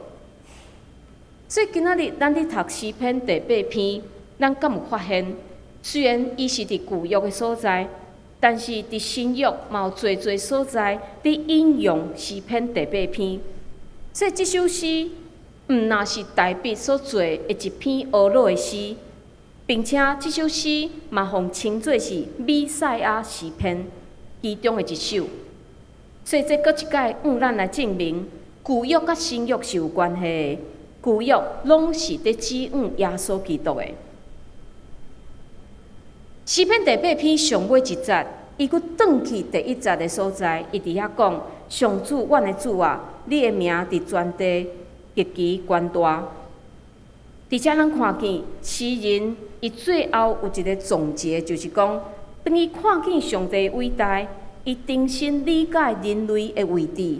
所以今仔日咱佇讀詩篇第八篇，咱敢有發現，雖然伊是佇舊約的所在，但是佇新約嘛有濟濟所在佇引用詩篇第八篇。所以這首詩毋若是大衛所做的一篇呵咾的詩，並且這首詩嘛，予稱做是彌賽亞詩篇其中的一首。所以這閣一擺向咱來證明，舊約佮新約是有關係的，舊約攏是佇指向耶穌基督的。詩篇第八篇上尾一節，伊閣轉去第一節的所在，伊佇遐講：上主，阮的主啊，你的名佇全地極其懸大。佇遮咱看見詩人，伊最後有一个總結，就是講，當伊看見上帝偉大，伊重新理解人類的位置，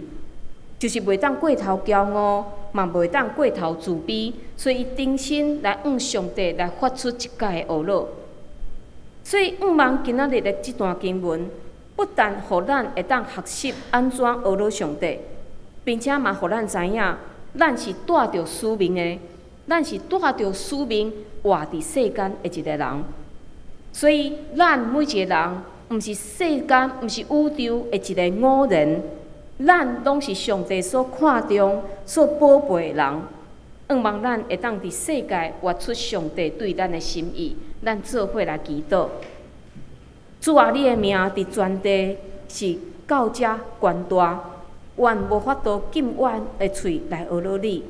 就是袂當過頭驕傲，嘛袂當過頭自卑，所以伊重新來向上帝來發出一擺的呵咾。所以，向望今仔日的這段經文，不但予咱會當學習按怎呵咾上帝，並且嘛予咱知影，咱是帶著使命的，咱是帶著使命活佇世間的一个人。所以，咱每一个人，毋是世間，毋是宇宙的一个偶然，咱攏是上帝所看重、所寶貝的人。向望咱會當佇世界活出上帝對咱的心意，咱做伙來祈禱。主啊，你的名佇全地是到遮懸大，阮無法度禁阮的喙來呵咾你。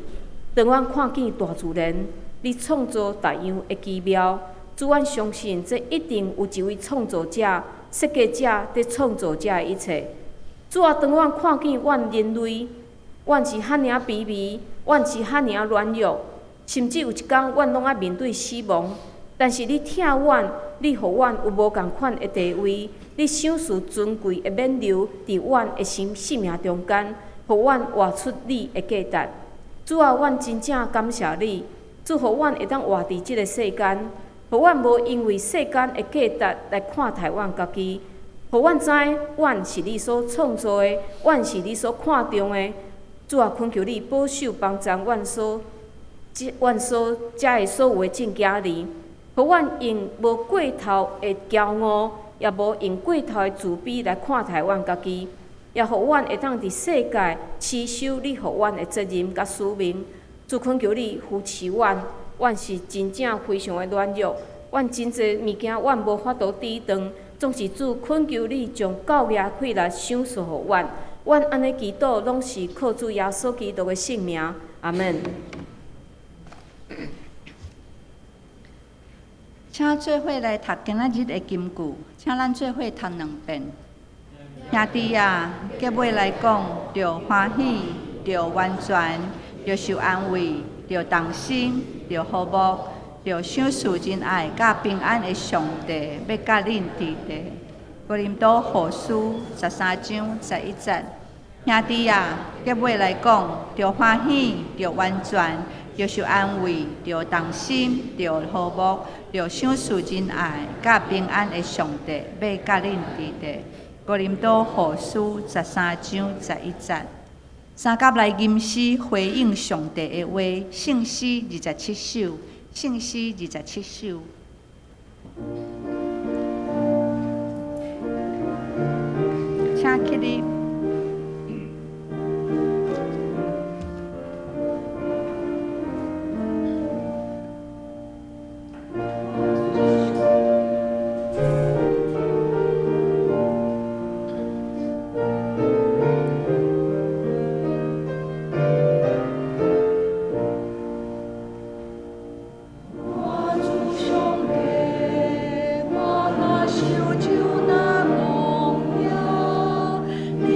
當阮看見大自然，你創造逐樣的奇妙，主，阮相信這一定有一位創造者、設計者佇創造這一切。主啊，當阮看見阮人類，阮是遐爾卑微，阮是遐爾軟弱，甚至有一工阮攏愛面對死亡。但是你疼阮，你予阮有無仝款的地位，你賞賜尊貴的冕旒佇阮的生命中間，予阮活出你的價值。主啊，阮真正感謝你，主予阮會當活佇這个世間，予阮無因為世間的價值來看待阮家己，予阮知阮是你所創造的，阮是你所看重的。主啊，懇求你保守幫助阮所遮的所有的眾囝兒，予阮用無過頭的驕傲，也無用過頭的自卑來看待阮家己，也予阮會當佇世界持守你予阮的責任佮使命。主懇求你扶持阮，阮是真正非常的軟弱，阮真濟物件阮無法度抵擋，總是主懇求你將夠額氣力賞賜予阮。阮按呢祈禱，攏是靠主耶穌基督的聖名，阿們。
請做伙來讀今仔日的金句，請咱做伙讀兩遍。兄弟啊，結尾來講，著歡喜，著完全，著受安慰，著同心，著和睦，著賞賜仁愛佮平安的上帝，欲佮恁佇咧。哥林多後書13章11節。兄弟啊，結尾來講，著歡喜，著完全，著受安慰，著同心，著和睦，著賞賜仁愛佮平安的上帝，欲佮恁佇咧。哥林多後書十三章十一節。三甲來吟詩回應上帝的話，聖詩二十七首，聖詩二十七首。請起立。
我主上帝，我若想就若蒙了，你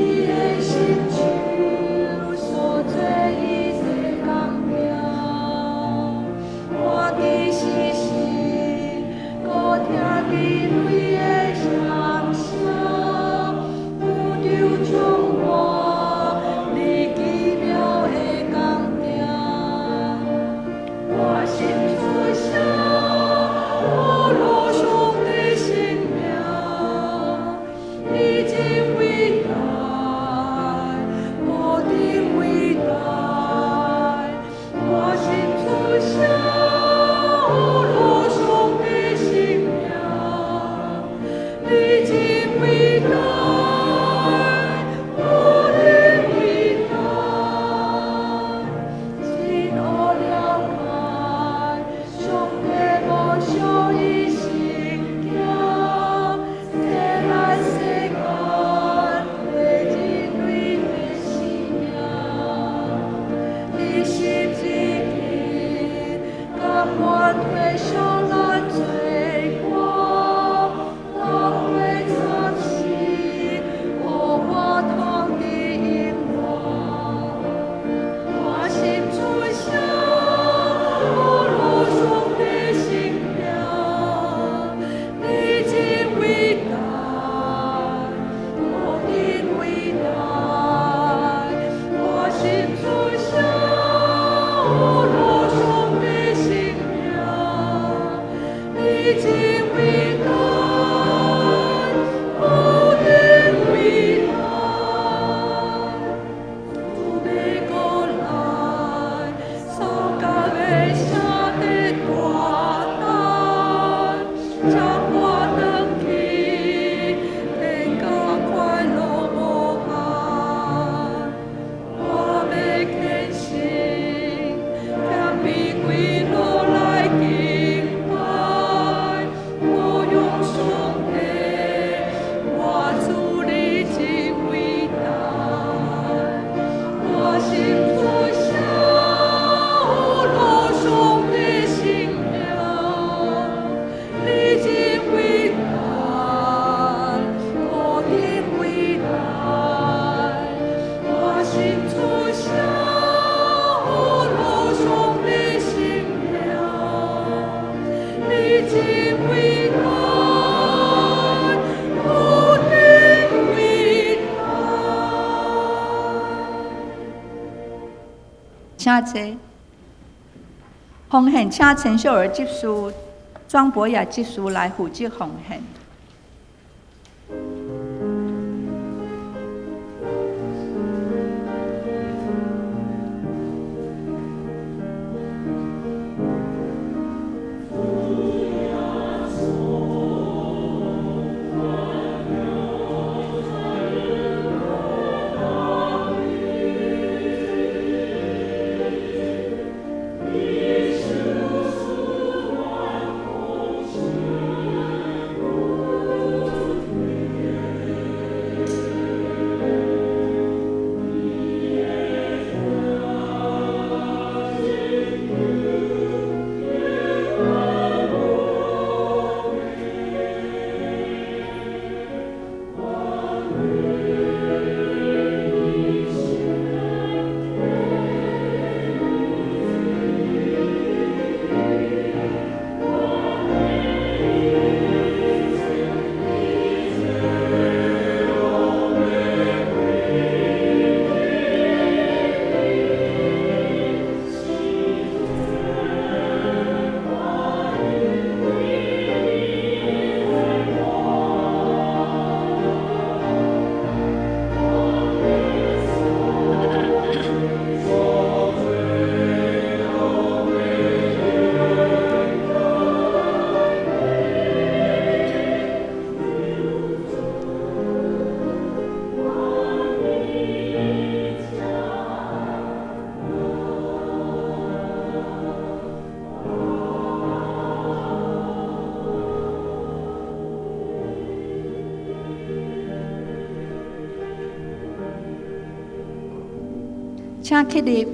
真偉大，無頂偉大。
請坐。奉獻，請陳秀兒執事、莊博雅執事來負責奉獻。請起立。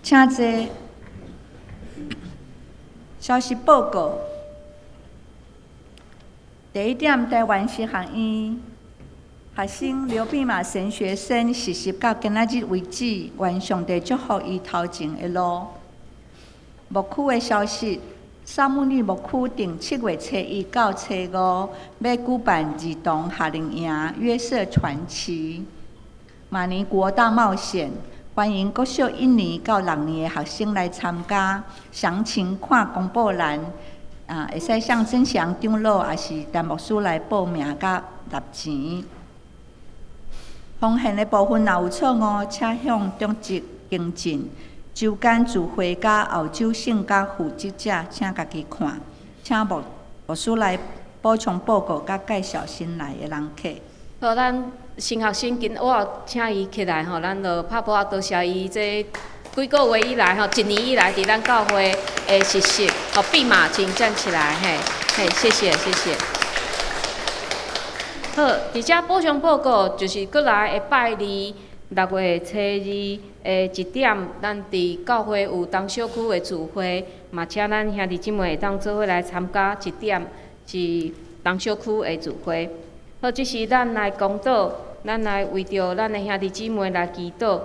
請坐。消息報告。第一點，臺灣神學院學生劉碧瑪神學生實習到今仔日為止，願上帝祝福伊頭前的路。牧區的消息，撒母耳牧區定7月初1到初5，欲舉辦兒童夏令營《約瑟傳奇》馬尼國大冒險。歡迎國小一年到六年的學生來參加，詳情看公布欄，啊，會使向曾祥長老抑是陳牧師來報名佮納錢。奉獻的部分若有錯誤，請向長執更正。週間聚會佮澳洲聖教負責者，請家己看。請牧師來補充報告佮介紹新來的人客。
好，咱新學生今我請伊起來吼，咱就拍噗仔多謝伊這幾個月以來吼，一年以來佇咱教會的實習，好，碧瑪，請站起來，嘿，嘿，謝謝，謝謝。好，佇遮補充報告，就是閣來的拜二6月初2的1點，咱佇教會有東小區的聚會，嘛請咱兄弟姊妹會當做伙來參加1點是東小區的聚會。好，這時咱來公禱，咱來為著咱的兄弟姊妹來祈禱，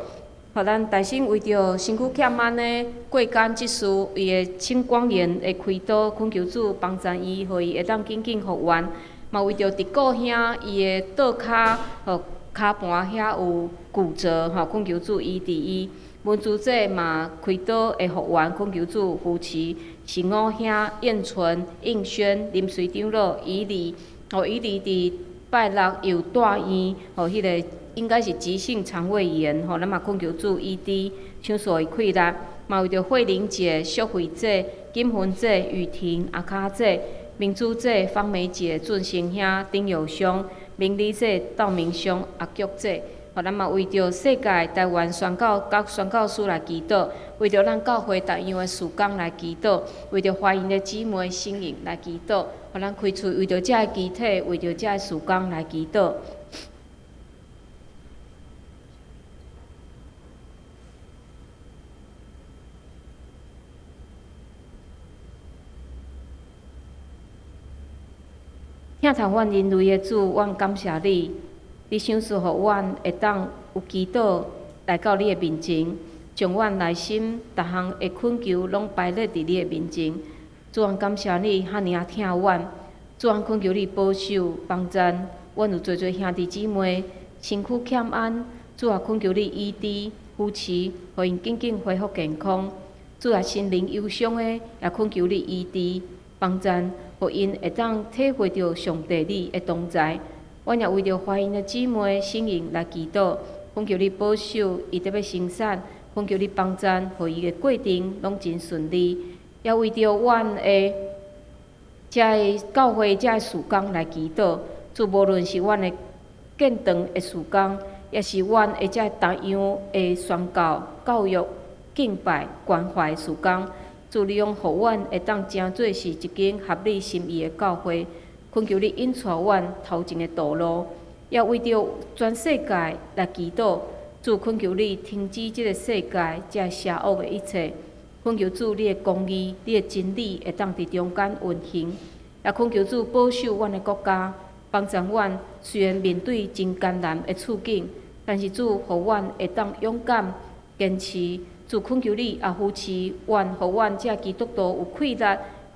予咱大聲為著身軀欠安的過間執事，伊的青光眼的開刀，懇求主幫助伊，予伊會當緊緊復原。嘛為著直顧兄伊的倒跤予跤盤遐有骨折，吼，懇求主醫治伊。文珠姐嘛開刀會復原，懇求主扶持。是五兄、燕純、應軒、林隨長老、以利，予以利佇。拜六又住院，吼，彼个应该是急性肠胃炎，吼，咱嘛恳求主医治，赏赐伊气力。嘛为著慧玲姐、淑慧姐、金芬姐、雨婷、阿卡姐、明珠姐、芳梅姐、俊成兄、丁友兄、明丽姐、道明兄、阿菊姐，吼，咱嘛为著世界台湾宣教佮宣教师来祈祷，为著咱教会逐样的事工来祈祷，为著怀孕的姊妹身孕来祈祷，予咱开喙为著遮个肢体，为著遮个事工来祈祷。疼疼阮人类的主，阮感谢你，你赏赐予阮会当有祈祷来到你的面前，将阮内心逐项的恳求拢摆列伫你的面前。主，阮感谢你，遐尔仔疼阮。主，阮恳求你保守帮助阮有济济兄弟姊妹身躯欠安。主啊，恳求你医治扶持，予𪜶紧紧恢复健康。主啊，心灵忧伤的也恳求你医治帮助，予𪜶会当体会著上帝你的同在。阮也为著怀孕的姊妹身孕来祈祷，恳求你保守伊伫欲生产，恳求你帮助，予伊的过程拢真顺利。也为著阮的遮个教会遮个事工来祈祷，主无论是阮的建堂的事工，抑是阮的遮个逐样的宣教、教育、敬拜、关怀事工，主你拢予阮会当成做是一间合你心意的教会。恳求你引带阮头前的道路，也为著全世界来祈祷。主恳求你停止这个世界遮邪恶的一切。恳求主你的公义、你的真理会当伫中间运行。也恳求主保守阮的国家，帮助阮。虽然面对真艰难的处境，但是主予阮会当勇敢坚持。主恳求你也扶持阮，予阮遮基督徒有气力，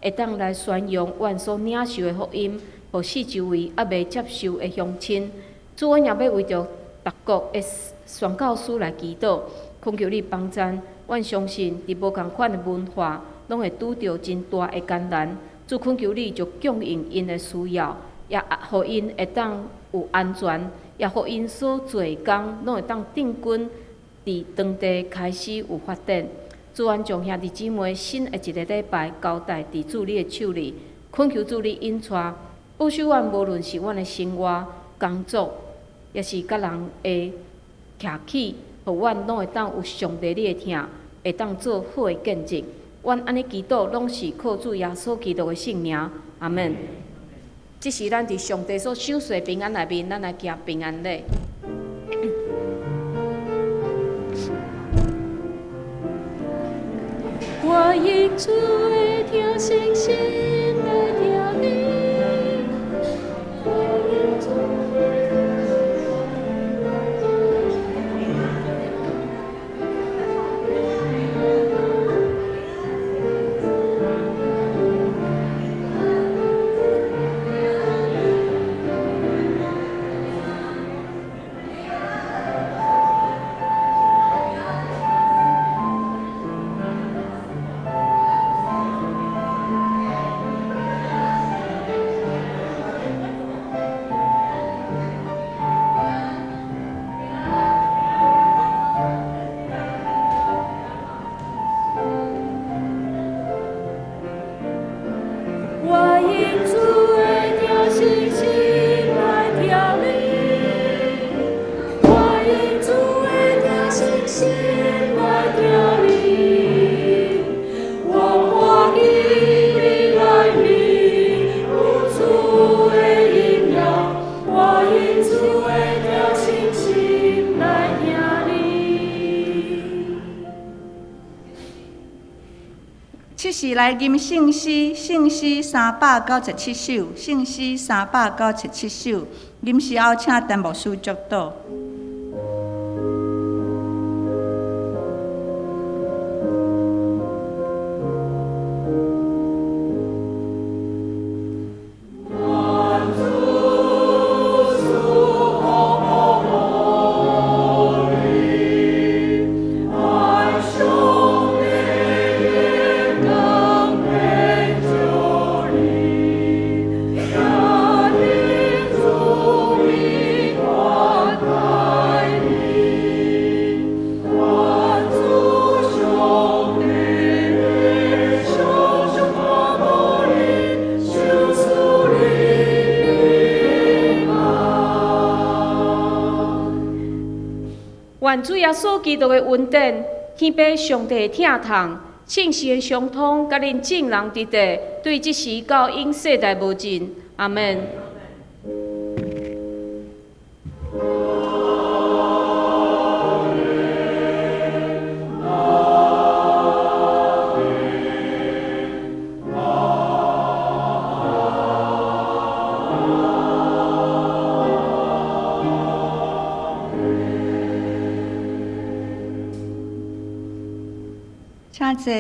会当来宣扬阮所领受的福音，予四周围犹未接受的乡亲。主，阮也欲为著别国的宣教师来祈祷，恳求你帮助。阮相信，伫无仝款的文化，拢会拄著真大的艰难。主恳求你，就供应𪜶的需要，也予𪜶会当有安全，也予𪜶所做的工，拢会当定根伫当地开始有发展。主，阮将兄弟姊妹新的一个礼拜交代伫主你的手里，恳求主你引带保守阮，无论是阮的生活、工作，抑是佮人的徛起，予阮拢会当有上帝你的疼，会当做好的见证。阮按呢祈祷，拢是靠主耶稣基督的圣名。阿门。这是咱伫上帝所赏赐的平安内面，咱来行平安礼。
我因主的疼诚心来疼你，我因主的我因主的疼诚心来疼你，我因主的疼诚心来疼你，我看见你内面有主的荣耀，我因主的疼诚心来疼你。
这时来吟圣诗，圣诗397首，圣诗397首。吟诗后，请陈牧师祝祷。
主。
願主耶穌基督的恩典、天父上帝的疼痛、聖神的相通，佮恁眾人佇佇，對這時到永世代無盡。阿們。
請坐。